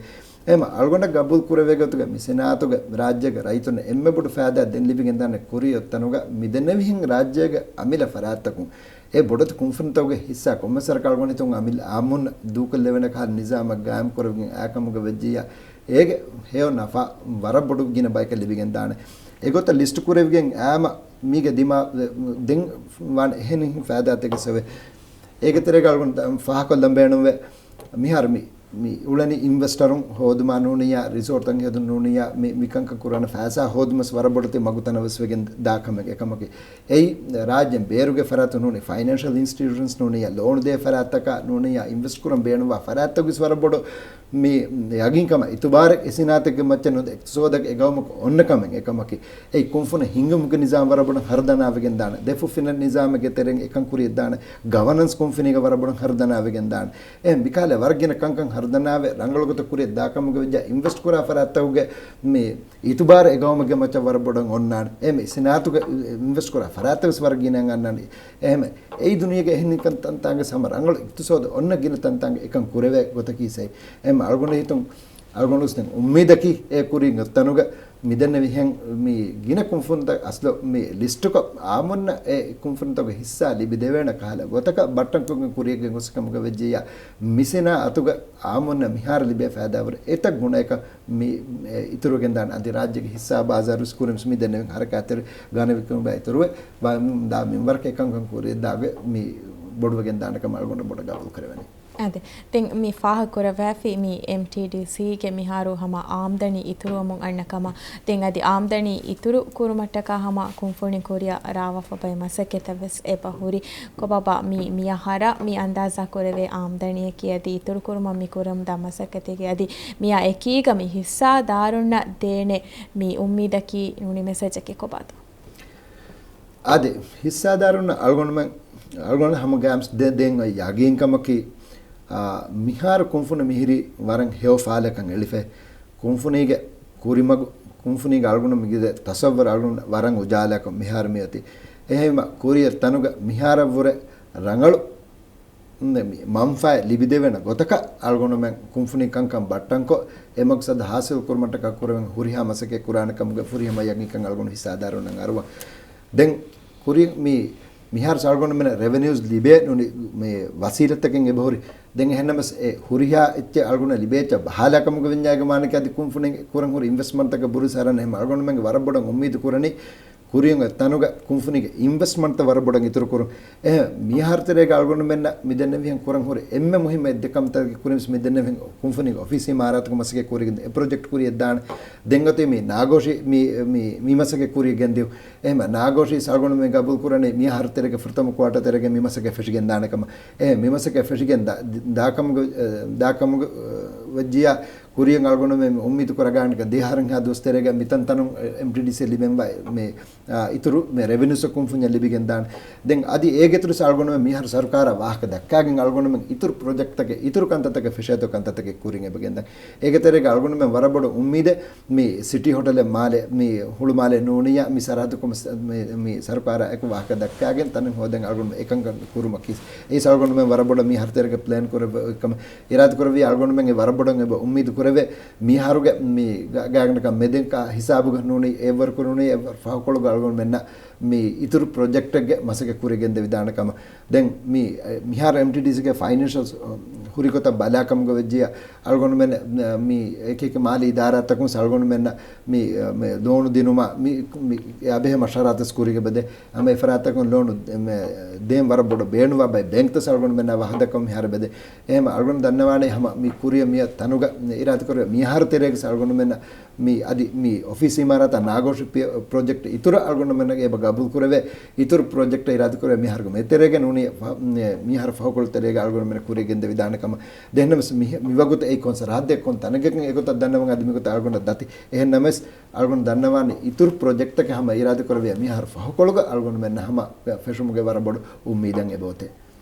އެމަ އަޅުގަނޑަށް ގަބޫލު ކުރެވޭ ގޮތުގަ މި ސެނާއަތުގެ ރާއްޖޭގެ ރައްޔިތުންނަށް އެންމެ ބޮޑު ފައިދާ ދެން ލިބިގެންދާނެ ކުރިއަށް އޮތްތަނުގަ މިދެންނެވިހެން ރާއްޖޭގެ އަމިއްލަ ފަރާތްތަކުން އެ ބޮޑެތި ކުންފުނިތަކުގެ ހިއްސާ ކޮންމެސް ސަރަކާރު އަޅުގަނޑު ހިތުން އަމިއްލަ އާއްމުން ދޫކޮށްލެވޭނެ ކަހަލަ ނިޒާމެއް ގާއިމް ކުރެވިގެން އާކަމުގަ ވެއްޖިއްޔާ އޭގެ ހެޔޮ ނަފާ ވަރަށް ބޮޑު ގިނަ ބަޔަކަށް ލިބިގެން ދާނެ. އެގޮތަށް ލިސްޓް ކުރެވިގެން އާމަ މީގެ ދިމާ ދެން ވާނެ އެހެނިހެން ފައިދާތަކެއް ސެވެ. އޭގެ ތެރޭގަ އަޅުގަނޑު ފާހަގަކޮށްލަން ބޭނުންވެ. މިހާރު މި، މި އުޅެނީ އިންވެސްޓަރުން ހޯދުމާ ނޫނިއްޔާ، ރިސޯޓްތައް ހެދުން ނޫނިއްޔާ، މި، މިކަންކަން ކުރާނެ ފައިސާ ހޯދުމަސް ވަރަށް ބޮޑުތި މަގުތަނަށް ވެސް ވެގެން ދާ ކަމެއް އެކަމަކީ. އެއީ، ރާއްޖޭން ބޭރުގެ ފަރާތުން ނޫނީ ފައިނޭންޝަލް އިންސްޓިޓިއުޝަންސް ނޫނިއްޔާ، ލޯނު ދޭ ފަރާތްތަކާ ނޫނިއްޔާ، އިންވެސްޓް ކުރަން ބޭނުންވާ ފަރާތްތަކު ވެސް ވަރަށް ބޮޑު މި ޔަގީންކަމަށް އިތުބާރެއް އެ ސިނާއަތެއްގެ މައްޗަށް ނުދޭ އިޤްތިޞާދަކަށް އެ ގައުމަކު އޮންނަ ކަމެއް އެކަމަކީ. އެއީ ކުންފުނި ހިންގުމުގެ ނިޒާމް ވަރަށް ބޮޑަށް ހަރުދަނާވެގެން ދާނެ. ދެފުށް ފިނަން ނިޒާމެއްގެ ތެރެއިން އެކަން ކުރިއަށް ދާނެ. ގަވަނަންސް ކުންފުނީގަ ވަރަށް ބޮޑަށް ހަރުދަނާވެގެން ދާނެ. އެހެން މިކަހަލަ ވަރަށް ގިނަ ކަންކަން ހަރުދަނާވެ ރަނގަޅު ގޮތަށް ކުރިއަށް ދާކަމުގެ ވެއްޖާ އިންވެސްޓް ކުރާ ފަރާތްތަކުގެ މި އިތުބާރު އެ ގައުމެއްގެ މައްޗަށް ވަރަށް ބޮޑަށް އޮންނާނެ. އެހެން މި ސިނާއަތުގެ އިންވެސްޓް ކުރާ ފަރާތްތައް ވެސް ވަރަށް ގިނައިން އަންނާނެ. އެހެން އެއީ ދުނިޔޭގެ އެހެނިކަން ތަންތާނގެ ހަމަ ރަނގަޅު އިޤްތިޞާދު އޮންނަ ގިނަ ތަންތާނގެ އެކަން ކުރެވޭ ގޮތަކީ ސައި. އެހެން އަޅުގަނޑު ހިތުން އަޅުގަނޑު ވެސް ދެން އުއްމީދަކީ އެ ކުރިން އޮތް ތަނުގަ މިދެންނެވިހެން މި ގިނަ ކުންފުންތައް އަސްލު މި ލިސްޓުކޮށް އާއްމުންނަށް އެ ކުންފުންތަކުގެ ހިއްސާ ލިބިދެވޭނެ ކަހަލަ ގޮތަކަށް ބައްޓަންކޮށްގެން ކުރިއަށް ގޮސް ކަމުގަ ވެއްޖިއްޔާ މި ސިނާއަތުގަ އާއްމުންނަށް މިހާރު ލިބޭ ފައިދާވަރު އެތައް ގުނައަކަށް މި އިތުރުވެގެން ދާނެ. އަދި ރާއްޖޭގެ ހިއްސާ ބާޒާރު ވެސް ކުރިން ވެސް މި ދެންނެވިހެން ހަރަކާތްތެރި ގާނެވިކުން ބައި އިތުރުވެ ދާ މިންވަރަކަށް އެކަންކަން ކުރިއަށް ދާގެ މި ބޮޑުވެގެން ދާނެ ކަމަށް އަޅުގަނޑު ބޮޑަށް ގަބޫލު ކުރެވެނީ. އާދެ. ދެން މި ފާހަގަ ކުރައްވާފި މި އެމްޓީޑީސީގެ މިހާރު ހަމަ އާމްދަނީ އިތުރުވަމުން އަންނަ ކަމަށް. ދެން އަދި އާމްދަނީ އިތުރު ކުރުމަށްޓަކާ ހަމަ ކުންފުނި ކުރިއަށް ރާވާފަ ބައެއް މަސައްކަތްތައް ވެސް އެބަ ހުރި. ކޮބާބާ މި މިއަހަރަށް މި އަންދާޒާ ކުރެވޭ އާމްދަނީއަކީ އަދި އިތުރު ކުރުމަށް މި ކުރަމުންދާ މަސައްކަތެއްގެ އަދި މިއާ އެކީގަ މި ހިއްސާދާރުންނަށް ދޭނެ މި އުއްމީދަކީ ނޫނީ މެސެޖަކީ ކޮބާތޯ؟ އާދެ، ހިއްސާދާރުންނަށް އަޅުގަނޑުމެން، އަޅުގަނޑު ހަމަ ގާމްސް ދެ-، ދެން އޮތް ޔަގީންކަމަކީ، އާ، މިހާރު ކުންފުނި މިހިރީ ވަރަށް ހެޔޮ ފާލަކަށް އެޅިފައި. ކުންފުނީގެ ކުރިމަގު، ކުންފުނީގެ އަޅުގަނޑު މިގެ ތަސައްވަރު އަޅުގަނޑު ވަރަށް އުޖާލާކޮށް މިހާރު މިއޮތީ. އެހެންވީމަ ކުރިއަށް ތަނުގަ މިހާރަށްވުރެ ރަނގަޅު މި މަންފާއެއް ލިބިދެވޭނެ ގޮތަކަށް އަޅުގަނޑުމެން ކުންފުނި ކަންކަން ބައްޓަންކޮށް، އެ މަގްސަދު ހާސިލް ކުރުމަށްޓަކާ ކުރެވެން ހުރިހާ މަސައްކަތް ކުރާނެ ކަމުގެ ފުރިހަމަ ޔަގީންކަން އަޅުގަނޑު ހިއްސާދާރުންނަށް އަރުވަން. ދެން ކުރި މި މިހާރު އަޅުގަނޑުމެން ރެވެނިއުސް ލިބޭ ނޫނީ މި ވަސީލަތްތަކެއް އެބަހުރި. ދެން އެހެންނަމަސް އެ ހުރިހާ އެއްޗެއް އަޅުގަނޑަށް ލިބޭ އެއްޗެއް ބަހާލާ ކަމުގެ ވެންޏާގެ މާނަކީ އަދި ކުންފުނި ކުރަން ހުރި އިންވެސްޓްމަންޓްތަކަށް ބުރު ސަރަން. އެހެން އަޅުގަނޑުމެންގެ ވަރަށް ބޮޑަށް އުއްމީދު ކުރަނީ ކުރިޔަށް ތަނުގަ ކުންފުނީގެ އިންވެސްޓްމަންޓްތައް ވަރަށް ބޮޑަށް އިތުރު ކުރުން. އެހެން މިހާރު ތެރޭގަ އަޅުގަނޑުމެންނަށް މިދެންނެވިހެން ކުރަން ހުރި އެންމެ މުހިއްމު އެއްދެކަންތަކަކީ ކުރިންވެސް މިދެންނެވިހެން ކުންފުނީގެ އޮފީސީ އިމާރާތުގެ މަސައްކަތް ކުރިގެން އެ ޕްރޮޖެކްޓް ކުރިޔަށްދާނެ. ދެން އޮތީ މި ނާގޯޝި މި، މި، މި މަސައްކަތް ކުރިޔަށް ގެންދިޔުން. އެހެން ނާގޯޝީސް އަޅުގަނޑުމެން ގަބޫލު ކުރަނީ މިއަހަރު ތެރޭގެ ފުރަތަމަ ކުއާޓަ ތެރޭގެ މި މަސައްކަތް ފެށިގެންދާނެ ކަމަށް. އެހެން މި މަސައްކަތް ފެށިގެން ދާ-، ދި-، ދާކަމުގެ، އެ، ދާކަމުގެ، އެ، ވެއްޖިޔާ ކުރިޔަށް އަޅުގަނޑުމެން އުއްމީދު ކުރަގާނެ ދެ އަހަރެއްހާ ދުވަސް ތެރޭގަ މިތަންތަނުން އެމްޓީޑީސީ ލިބެންވާ މި، އާ، އިތުރު މި ރެވެނިއުސް ކުންފުންޏަށް ލިބިގެން ދާނެ. ދެން އަދި އޭގެ އިތުރު އަޅުގަނޑުމެން މިހާރު ސަރުކާރާ ވާހަކަ ދައްކާގެން އަޅުގަނޑުމެން އިތުރު ޕްރޮޖެކްޓްތަކެއް، އިތުރު ކަންތައްތަކެއް ފެށޭތޯ ކަންތައްތަކެއް ކުރިން އެބަ ގެންދަން. އޭގެ ތެރޭގަ އަޅުގަނޑުމެން ވަރަށް ބޮޑު އުއްމީދެއް މި ސިޓީ ހޮޓަލެއް މާލެ، މި ހުޅުމާލެ ނޫނިޔާ، މި ސަރަހައްދު ކޮމިސް-، މި، މި ސަރުކާރާ އެކު ވާހަކަ ދައްކާގެން ތަނެއް ހޯދަން އަޅުގަނޑު އެކަންކަން ކުރުމަކީ. އެއީސް އަޅުގަނޑުމެން ވަރަށް ބޮޑަށް މި ހަރުތެރޭގެ ޕްލޭން ކުރެވި ކަމަށް އިރާދަ ކުރެވި އަޅުގަނޑުމެން ވަރަށް ބޮޑަށް އެބަ އުއްމީދު ކުރެވޭ. މިހާރުގެ މި ގާ-، ގާތްގަނޑަކަށް މެދެން ކާ ހިސާބުގަ ނޫނީ އެއްވަރު ކުރުނީ އެއްވަރު ފަހުކޮޅުގަ އަޅުގަނޑުމެންނަށް މި އިތުރު ޕްރޮޖެކްޓެއްގެ މަސައްކަތް ކުރިޔަށް ގެންދެވިދާނެ ކަމަށް. ދެން މި، އެ، މިހާރު އެމްޓީޑީސީގެ ފައިނޭންޝަލް ހުރި ގޮތަށް ބަލާ ކަމުގަ ވެއްޖިޔާ އަޅުގަނޑުމެން، އެ، މި އެކި އެކި މާލީ އިދާރާތަކުން އަޅުގަނޑުމެންނަށް މި، އެ، މި ލޯނު ދިނުމަށް މި، މި އެ އަބެހޭ މަޝްވަރާތައް ކުރިގެ ބެދޭ. ހަމަ އެ ފަރާތަކުން ލޯނު، އެ، މެ، ދޭން ވަރަށް ބޮޑަށް ބޭނުންވާ ބައެއް ބޭންކްތައް އަޅުގަނޑުމެންނާ ވަހަދަކޮށް މިހާރު ބެދޭ. އެހެން އަޅުގަނޑު ދަންނަވާނީ ހަމަ މި ކުރިޔަށް މިއަށް ތަނުގަ އިރާދަކުރެ މިހާރު ތެރޭގަ އަޅުގަނޑުމެންނަށް މި އަދި މި އޮފީސް އިމާރާތާ ނާގޯޝި ޕި-، ޕްރޮޖެކްޓް އިތުރަށް އަޅުގަނޑުމެންނަށް އެބަ ގަބޫލު ކުރެވޭ، އިތުރު ޕްރޮޖެކްޓް އިރާދަ ކުރެވޭ މިހާރުގެ މެ ތެރޭގަ ނޫނީ ފަ-، މި-، މިހާރު ފަހުކޮޅު ތެރޭގަ އަޅުގަނޑުމެން ކުރިޔަށް ގެންދެވިދާނެ ކަމަށް. ދެންނަމަސް މި-، މިވަގުތު އެއީ ކޮން ސަރަހައްދެއް ކޮން ތަނަކަކަށް އެގޮތަށް ދަންނަވަން އަދި މިގޮތަށް އަޅުގަނޑަށް ދަތި. އެހެން ނަމަސް އަޅުގަނޑު ދަންނަވާނީ އިތުރު ޕްރޮޖެކްޓްތަކެއް ހަމަ އިރާދަ ކުރެވޭ މިހާރު ފަހުކޮޅުގަ އަޅުގަނޑުމެންނަށް ހަމަ ފެށުމުގެ ވަރަށް ބޮޑު އުއްމީދެއް އެބައޮތޭ.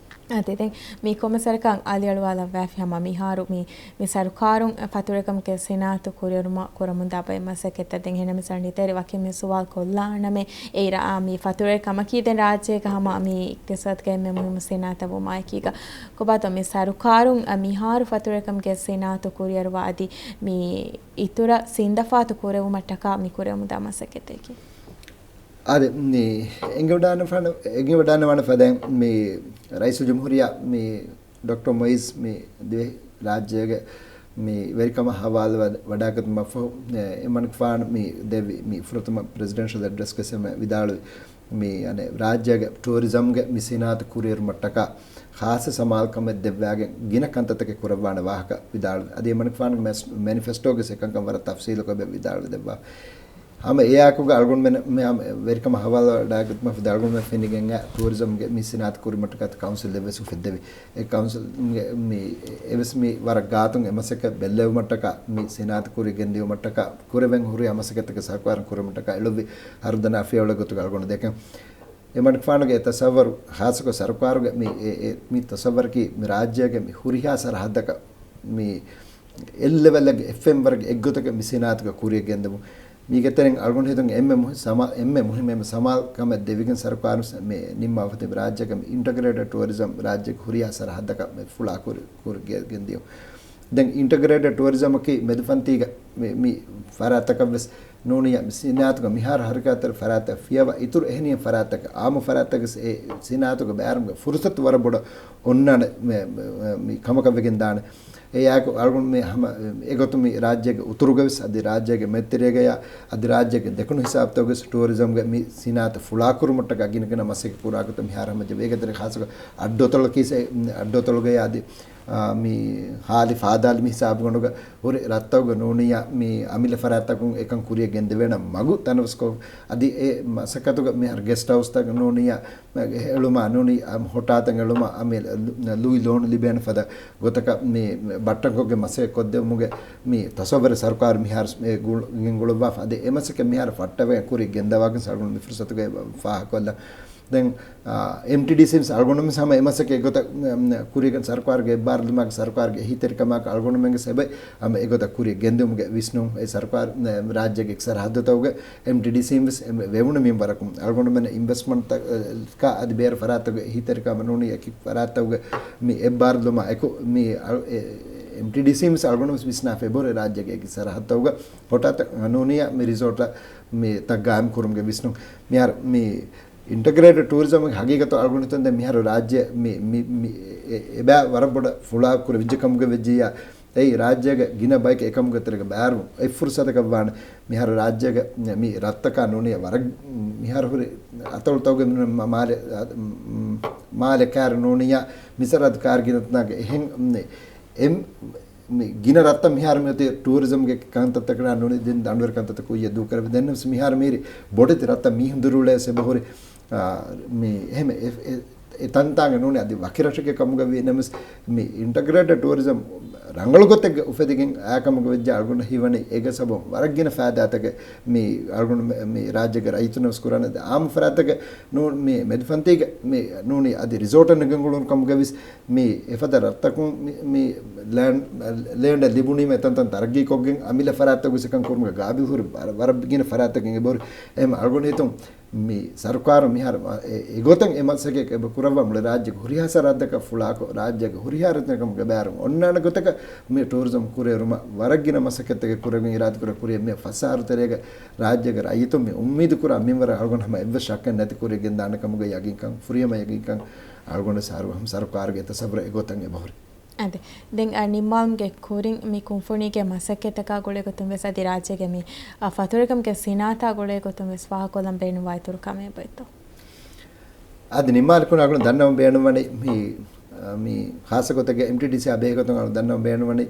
އާދެ، ދެން މި ކޮންމެސް ވަރަކަށް އަލިއަޅުވާލައްވާފި ހަމަ މިހާރު މި، މި ސަރުކާރުން ފަތުރުވެރިކަމުގެ ސިނާއަތު ކުރިއެރުމަށް ކުރަމުންދާ ބައެއް މަސައްކަތްތައް. ދެން އެހެންނަމަ މިސާލަށް ނިތޭރި ވަކި މި ސުވާލު ކޮށްލާނަމޭ، އެއިރާ މި ފަތުރުވެރިކަމަކީ ދެން ރާއްޖޭގަ ހަމަ މި އިޤްތިޞާދުގެ އެންމެ މުހިއްމު ސިނާއަތަށް ވުމާއެކީގަ. ކޮބާތޯ މި ސަރުކާރުން މިހާރު ފަތުރުވެރިކަމުގެ ސިނާއަތު ކުރިއެރުވާ އަދި މި އިތުރަށް ސިންދަފާތު ކުރެވުމަށްޓަކާ މި ކުރެވެމުންދާ މަސައްކަތަކީ؟ އާދެ، މި އެނގިވަޑާނެފާނު-، އެނގިވަޑާނެވާނެ ފަދައިން މި ރައީސުލްޖުމްހޫރިއްޔާ މި ޑޮކްޓަރ މުޢިއްޒު މި ދިވެހި ރާއްޖޭގެ މި ވެރިކަމަށް ހަވާލުވެ ވަޑާގަތުމަށްފަހު، އެ، އެމަނިކުފާނު މި ދެއްވި މި ފުރަތަމަ ޕްރެޒިޑެންޝަލް އެޑްރެސްގައި ވިދާޅުވި މި އަނެއް ރާއްޖޭގެ ޓޫރިޒަމްގެ މި ސިނާއަތު ކުރިއެރުމަށްޓަކާ ޚާއްޞަ ސަމާލުކަމެއް ދެއްވާގެން ގިނަ ކަންތައްތަކެއް ކުރައްވާނެ ވާހަކަ ވިދާޅުވި. އަދި އެމަނިކުފާނުގެ މެސް-، މެނިފެސްޓޯގެ އެކަންކަން ވަރަށް ތަފްސީލުކޮށް ވިދާޅުވެ ދެއްވާ. ހަމަ އެއާއެކުގަ އަޅުގަނޑުމެން މި ހަމަ ވެރިކަމަށް ހަވާލުވެވަޑައިގަތުމަށް ފަހު އަޅުގަނޑުމެން ފެނިގެން އައި ޓޫރިޒަމްގެ މި ސިނާއަތު ކުރިމަށްޓަކާ ކައުންސިލް އެއްވެސް އުފެއްދެވި. އެ ކައުންސިލްގެ މި އެވެސް މި ވަރަށް ގާތުން އެ މަސައްކަތް ބެއްލެވުމަށްޓަކާ މި ސިނާއަތު ކުރިޔަށް ގެންދިއުމަށްޓަކާ ކުރެވެން ހުރިހާ މަސައްކަތްތަކެއް ސަރުކާރުން ކުރުމަށްޓަކާ އެޅުއްވި ހަރުދަނާ ފިޔަވަޅެއް ގޮތުގަ އަޅުގަނޑު ދެކެން. އެމަނިކުފާނުގެ އެ ތަސައްވަރު، ޚާއްޞަކޮށް ސަރުކާރުގެ މި އެ، އެ، މި ތަސައްވަރަކީ މި ރާއްޖޭގެ މި ހުރިހާ ސަރަހައްދަކަށް މި އެއް ލެވެލްއެއްގެ އެއް ފްރޭމްވަރކް އެއްގޮތަކަށް މި ސިނާއަތުގެ ކުރިޔަށް ގެންދެވުން. މީގެ ތެރެއިން އަޅުގަނޑު ހިތުން އެންމެ މުހި-، ސަމާ-، އެންމެ މުހިއްމު ސަމާލުކަމެއް ދެވިގެން ސަރުކާރުން މި ނިންމާފަތި ރާއްޖޭގެ މި އިންޓަގްރޭޓެޑް ޓޫރިޒަމް ރާއްޖޭގެ ހުރިހާ ސަރަހައްދަކަށް މި ފުޅާ ކުރި-، ކުރި ގެ-، ގެންދިޔުން. ދެން އިންޓަގްރޭޓެޑް ޓޫރިޒަމަކީ މެދުފަންތީގަ މި، މި ފަރާތްތަކަށްވެސް ނޫނިޔާ މި ސިނާއަތުގެ މިހާރު ހަރަކާތްތެރި ފަރާތްތައް ފިޔަވާ އިތުރު އެހެނިހެން ފަރާތްތަކަށް، އާއްމު ފަރާތްތަކަށް އެ ސިނާއަތުގެ ބައިވެރިކަމުގެ ފުރުސަތު ވަރަށް ބޮޑަށް އޮންނާނެ މި، މި، މި ކަމަކަށް ވެގެން ދާނެ. އެއާއެކު އަޅުގަނޑު މި ހަމަ އެގޮތުން މި ރާއްޖޭގެ އުތުރުގަވެސް އަދި ރާއްޖޭގެ މެދުތެރޭގަޔާ އަދި ރާއްޖޭގެ ދެކުނު ހިސާބުތަކުގަވެސް ޓޫރިޒަމްގެ މި ސިނާއަތު ފުޅާކުރުމަށްޓަކާ ގިނަގިނަ މަސައްކަތް ކުރާގޮތަށް މިހާރު ހަމަޖެއްވޭ. އޭގެ ތެރޭ ޚާއްޞަކޮށް އައްޑުއަތޮޅަކީސް އައްޑުއަތޮޅުގަޔާ އަދި އާ، މި ހާލި ފާދާލި މި ހިސާބުގަނޑުގަ ހުރި ރަށްތަކުގަ ނޫނިޔާ މި އަމިއްލަ ފަރާތްތަކުން އެކަން ކުރިޔަށް ގެންދެވޭނެ މަގު ތަނަވަސްކޮށް، އަދި އެ މަސައްކަތުގަ މިހާރު ގެސްޓް ހައުސްތައް ނޫނިޔާ އެޅުމާ ނޫނީ އަ، ހޮޓާތައް އެޅުމާ އަމިއްލަ ލު-، ލުއި ލޯނު ލިބޭނެ ފަދަ ގޮތަކަށް މި ބައްޓަންކޮށްގެން މަސައްކަތް ކޮށްދެވުމުގެ މި ތަސައްވަރެއް ސަރުކާރު މިހާރު ގެންގުޅުއްވާފަ. އަދި އެ މަސައްކަތް މިހާރު ފައްޓަވައި ކުރިޔަށް ގެންދަވާގެން އަޅުގަނޑު މި ފުރުސަތުގައި ފާހަގަކޮށްލަން. ދެން، އާ، އެމްޓީޑީސީ ވެސް އަޅުގަނޑު ވެސް ހަމަ އެ މަސައްކަތް އެގޮތަށް، މް، ކުރިޔަށް ސަރުކާރުގެ އެއްބާރުލުމާގެ ސަރުކާރުގެ އެހީތެރިކަމާއެކު އަޅުގަނޑުމެންގެ ސެބަ ހަމަ އެގޮތަށް ކުރިޔަށް ގެންދިއުމުގެ ވިސްނުން އެ ސަރުކާރު، މް، ރާއްޖޭގެ އެކި ސަރަހައްދުތަކުގެ އެމްޓީޑީސީ ވެސް އެ ވެވުނު މިންވަރަކުން އަޅުގަނޑުމެން އިންވެސްޓްމަންޓްތައް، އަ، އަދި ބޭރު ފަރާތްތަކުގެ އެހީތެރިކަމަށް ނޫނީ އެކި ފަރާތްތަކުގެ މި އެއްބާރުލުމާ އެކު މި އަޅު-، އެ، އެމްޓީޑީސީ ވެސް އަޅުގަނޑު ވެސް ވިސްނާފަ އެބަހުރި ރާއްޖޭގެ އެކި ސަރަހައްދުތަކުގަ ހޮޓާތައް ނޫނިޔާ މި ރިސޯޓަށް މި ތައް ގާއިމް ކުރުމުގެ ވިސްނުން. މިހާރު މި އިންޓަގްރޭޓެޑް ޓޫރިޒަމް ހަގީގަތު އަޅުގަނޑު ހިތަށް ދޭ މިހާރު ރާއްޖެ މި، މި، މި އެ-، އެބަ ވަރަށް ބޮޑަށް ފުޅާ ކުރެވިއްޖެ ކަމުގެ ވެއްޖިއްޔާ އެއީ ރާއްޖޭގެ ގިނަ ބަޔަކަށް އެކަމުގެ ތެރޭގަ ބައިވެރިވުން. އެއް ފުރުސަތަކަށް ވާނެ މިހާރު ރާއްޖޭގެ މި ރަށްތަކާ ނޫނީ ވަރަށް މިހާރު ހުރި އަތޮޅުތަކުގެ މި މާ-، މާލެ-، މާލެ ކާރި ނޫނިއްޔާ މި ސަރަހައްދު ކާރި ގިނަ ތަނަކަށް އެހެން އެ-، މި ގިނަ ރަށްތައް މިހާރު މިއޮތީ ޓޫރިޒަމްގެ ކަންތައްތަކަށް ނޫނީ ދެން ދަނޑުވެރި ކަންތައްތައް ކުއްޔަށް ދޫކުރެވި. ދެން ވެސް މިހާރު މީރި ބޮޑެތި ރަށްތައް މީހުން ދުރުޅޭ ސެބަހުރި އާ، މި އެހެން އެ-، އެ-، އެ ތަންތާނގެ ނޫނީ އަދި ވަކި ރަށެއްގެ ކަމުގަ ވީ ނަމަވެސް، މި އިންޓަގްރޭޓެޑް ޓޫރިޒަމް ރަނގަޅު ގޮތެއްގަ އުފެދިގެން އާ ކަމުގަ ވެއްޖެ އަޅުގަނޑަށް ހީވަނީ އޭގެ ސަބަބުން ވަރަށް ގިނަ ފައިދާތަކެއް މި އަޅުގަނޑު މި، މި ރާއްޖޭގެ ރައްޔިތުންނަށް ވެސް ކުރާނެ. އާއްމު ފަރާތްތަކަށް ނޫ-، މި މެދުފަންތީގެ މި ނޫނީ އަދި ރިސޯޓަށް ނެގެން އުޅުނު ކަމުގަ ވެސް މި އެފަދަ ރަށްތަކުން މި، މި ލޭންޑް، ލޭންޑެއް ލިބުނީމަ އެތަންތަން ތަރައްގީ ކޮށްގެން އަމިއްލަ ފަރާތްތަކު ވެސް އެކަން ކުރުމުގެ ގާބިލް ހުރި ވަރަށް، ވަރަށް ގިނަ ފަރާތްތަކެއް އެބަހުރި. އެހެން އަޅުގަނޑު ހިތުން މި ސަރުކާރު މިހާރު އެ-، އެގޮތަށް އެ މަސައްކަތް އެބަ ކުރައްވާ މުޅި ރާއްޖޭގެ ހުރިހާ ސަރަހައްދަކަށް ފުޅާކޮށް، ރާއްޖޭގެ ހުރިހާ ރަށްތަކުގެ ބައިވެރިވުން އޮންނާނެ ގޮތަކަށް މި ޓޫރިޒަމް ކުރިއެރުމަށް ވަރަށް ގިނަ މަސައްކަތްތަކެއް ކުރެވިގެން އިރާދަ ކުރެ ކުރިއަށް މި ފަސް އަހަރު ތެރޭގަ ރާއްޖޭގެ ރައްޔިތުން މި އުއްމީދު ކުރާ މިންވަރަށް އަޅުގަނޑު ހަމަ އެއްވެސް ޝައްކެއް ނެތި ކުރިއަށް ގެންދާނެ ކަމުގެ ޔަގީންކަން، ފުރިހަމަ ޔަގީންކަން އަޅުގަނޑު ސަރު-، ހަމަ ސަރުކާރުގެ ތަސައްވުރަށް އެގޮތަށް އެބަހުރި. އަދި، ދެން، އަ، ނިންމާލުމުގެ ކުރިން މި ކުންފުނީގެ މަސައްކަތްތަކާ ގުޅޭގޮތުން ވެސް އަދި ރާއްޖޭގެ މި، އަ، ފަތުރުކަމުގެ ސިނާއަތާ ގުޅޭގޮތުން ވެސް ފާހަގަކޮށްލަން ބޭނުންވާ އިތުރު ކަމެއް އެބައޮތްތޯ؟ އަދި ނިންމާލުކުރިން އަޅުގަނޑު ދަންނަވަން ބޭނުންވަނީ މި، އަ، މި ޚާއްސަ ގޮތެއްގަ އެމްޓީޑީސީ އާ ބެހޭގޮތުން އަޅުގަނޑު ދަންނަވަން ބޭނުންވަނީ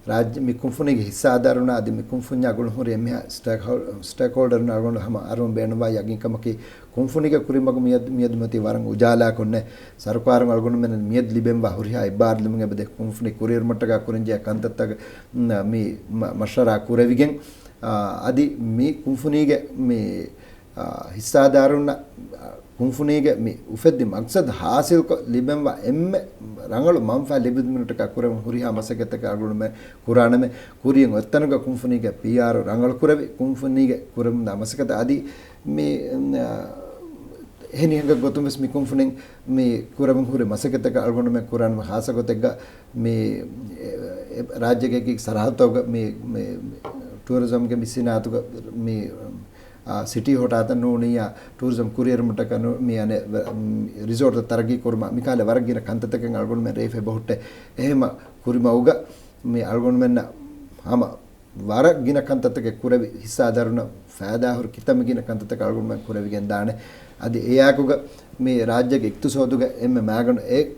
ރާއްޖެ މި ކުންފުނީގެ ހިއްސާދާރުންނާ އަދި މި ކުންފުންޏާ ގުޅުން ހުރި އެންމެހާ ސްޓޭކް ހޯ-، ސްޓޭކްހޯލްޑަރުން އަޅުގަނޑު ހަމަ އަރުވަން ބޭނުންވާ ޔަގީންކަމަކީ ކުންފުނީގެ ކުރިމަގު މިއަދު، މިއަދު މަތީ ވަރަށް އުޖާލާކޮށްނެ ސަރުކާރުން އަޅުގަނޑުމެން މިއަދު ލިބެންވާ ހުރިހާ އެއްބާރުލުމެއް އެބަދޭ ކުންފުނި ކުރިއެރުމަށްޓަކާ ކުރަންޖެހޭ ކަންތައްތަކަށް މި މަ-، މަޝްވަރާ ކުރެވިގެން، އާ، އަދި މި ކުންފުނީގެ މި، އާ، ހިއްސާދާރުންނަށް، އާ، ކުންފުނީގެ މި އުފެއްދި މަގްސަދު ހާސިލްކޮށް ލިބެންވާ އެންމެ ރަނގަޅު މަންފާ ލިބުމުންޓަކާ ކުރެވުން ހުރިހާ މަސައްކަތްތަކަށް އަޅުގަނޑުމެން ކުރާނަމޭ. ކުރިއަށް އޮތްތަނުގަ ކުންފުނީގެ ޕީއާރު ރަނގަޅު ކުރެވި، ކުންފުނީގެ ކުރެވުންދާ މަސައްކަތަށް އަދި މި، އާ، އެހެނިހެން ގޮތުން ވެސް މި ކުންފުނިން މި ކުރެވުން ހުރި މަސައްކަތްތަކަށް އަޅުގަނޑުމެން ކުރާނަމޭ. ޚާއްސަ ގޮތެއްގަ މި، އެ، އެ، ރާއްޖޭގެ އެކި ސަރަހައްދުތަކުގަ މި، މި ޓޫރިޒަމްގެ މި ސިނާއަތުގަ މި، އާ، ސިޓީ ހޮޓާތައް ނޫނިއްޔާ ޓޫރިޒަމް ކުރިއެރުމަށްޓަކާ ނޫ-، މި އަނެއް، މި ރިސޯޓްތައް ތަރައްގީ ކުރުމަށް މިކާލެ ވަރަށް ގިނަ ކަންތައްތަކެއް އަޅުގަނޑުމެން ރޭވި އެބަހުއްޓޭ. އެހެންމަ ކުރިމަގުގަ މި އަޅުގަނޑުމެންނަށް ހަމަ ވަރަށް ގިނަ ކަންތައްތަކެއް ކުރެވި، ހިއްސާދާރުންނަށް ފައިދާހުރި ކިތަންމެ ގިނަ ކަންތައްތަކެއް އަޅުގަނޑުމެން ކުރެވިގެން ދާނެ. އަދި އެއާއެކުގަ މި ރާއްޖޭގެ އިޤްތިޞާދުގަ އެންމެ މައިގަނޑު އެއް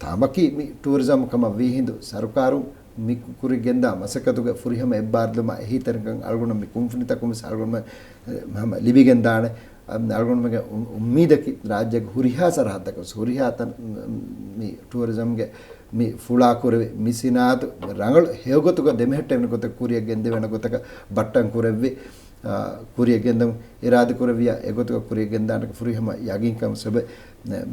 ތާމަކީ މި ޓޫރިޒަމް ކަމަށް ވީހިނދު ސަރުކާރުން މި ކުރިގެންދާ މަސައްކަތުގެ ފުރިހަމަ އެއްބާރުލުމާ އެހީތެރިކަން އަޅުގަނޑު މި ކުންފުނިތަކުން ވެސް އަޅުގަނޑުމެން ހަމަ ލިބިގެން ދާނެ. އަ-، އަޅުގަނޑުމެންގެ އު-، އުއްމީދަކީ ރާއްޖޭގެ ހުރިހާ ސަރަހައްދަކަށް ހުރިހާ ތަން މި ޓޫރިޒަމްގެ މި ފުޅާ ކުރެވި، މި ސިނާއަތު ރަނގަޅު ހެޔޮގޮތުގަ ދެމެހެއްޓެވެނި ގޮތަށް ކުރިއަށް ގެންދެވޭނެ ގޮތަކަށް ބައްޓަން ކުރެއްވި، އާ، ކުރިއަށް ގެންދަމުން އިރާދަ ކުރެއްވިޔާ އެގޮތުގަ ކުރިއަށް ގެންދާނެ ފުރިހަމަ ޔަގީންކަން ސަބަބެ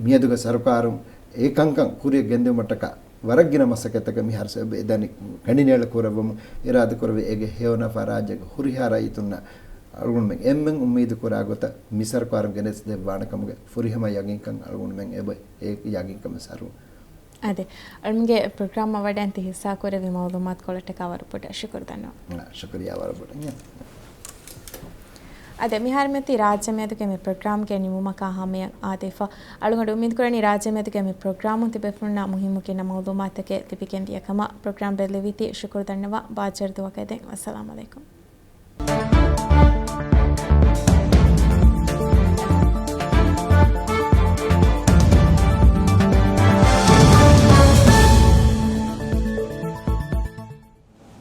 މިއަދުގެ ސަރުކާރުން އެ ކަންކަން ކުރިއަށް ގެންދެވުމަށްޓަކާ ވަރަށް ގިނަ މަސައްކަތްތަކެއް މިހާރު ސަބަބެ އެދަނީ ކަނޑިނޭޅަ ކުރައްވަމުން އިރާދަ ކުރެވި އޭގެ ހެޔޮ ނަފާ ރާއްޖޭގެ ހުރިހާ ރައްޔިތުންނަށް އަޅުގަނޑުމެން އެންމެން އުއްމީދު ކުރާ ގޮތަށް މި ސަރުކާރުން ގެނެސް ދެއްވާނެ ކަމުގެ ފުރިހަމަ ޔަގީންކަން އަޅުގަނޑުމެން އެބަ އެ ޔަގީންކަމެއް ސަރު. އަދި، އަޅުމެންގެ ޕްރޮގްރާމަށް ވަޑައިގަންނަވަން ހިއްސާ ކުރެއްވި މައުލޫމާތު ކޮޅަށްޓަކާ ވަރަށް ބޮޑަށް ޝުކުރު ދަންނަވަން. އާ، ޝުކުރިއްޔާ ވަރަށް ބޮޑަށް. އަދި، މިހާރު މިއޮތީ ރާއްޖެ މިއަދުގެ މި ޕްރޮގްރާމްގެ ނިމުމަކާ ހަމަޔަށް އާދެފަ. އަޅުގަނޑު އުއްމީދު ކުރަނީ ރާއްޖެ މިއަދުގެ މި ޕްރޮގްރާމުން ތިބޭފުޅުންނަށް މުހިއްމު ގިނަ މައުލޫމާތުތަކެއް ލިބިގެން ދިޔަ ކަމަށް. ޕްރޮގްރާމް ބެއްލެވީތީ ޝުކުރު ދަންނަވަން. ބާއްޖަވެރި ދުވަހަކަށް ދެން. އައްސަލާމު ޢަލައިކުމް.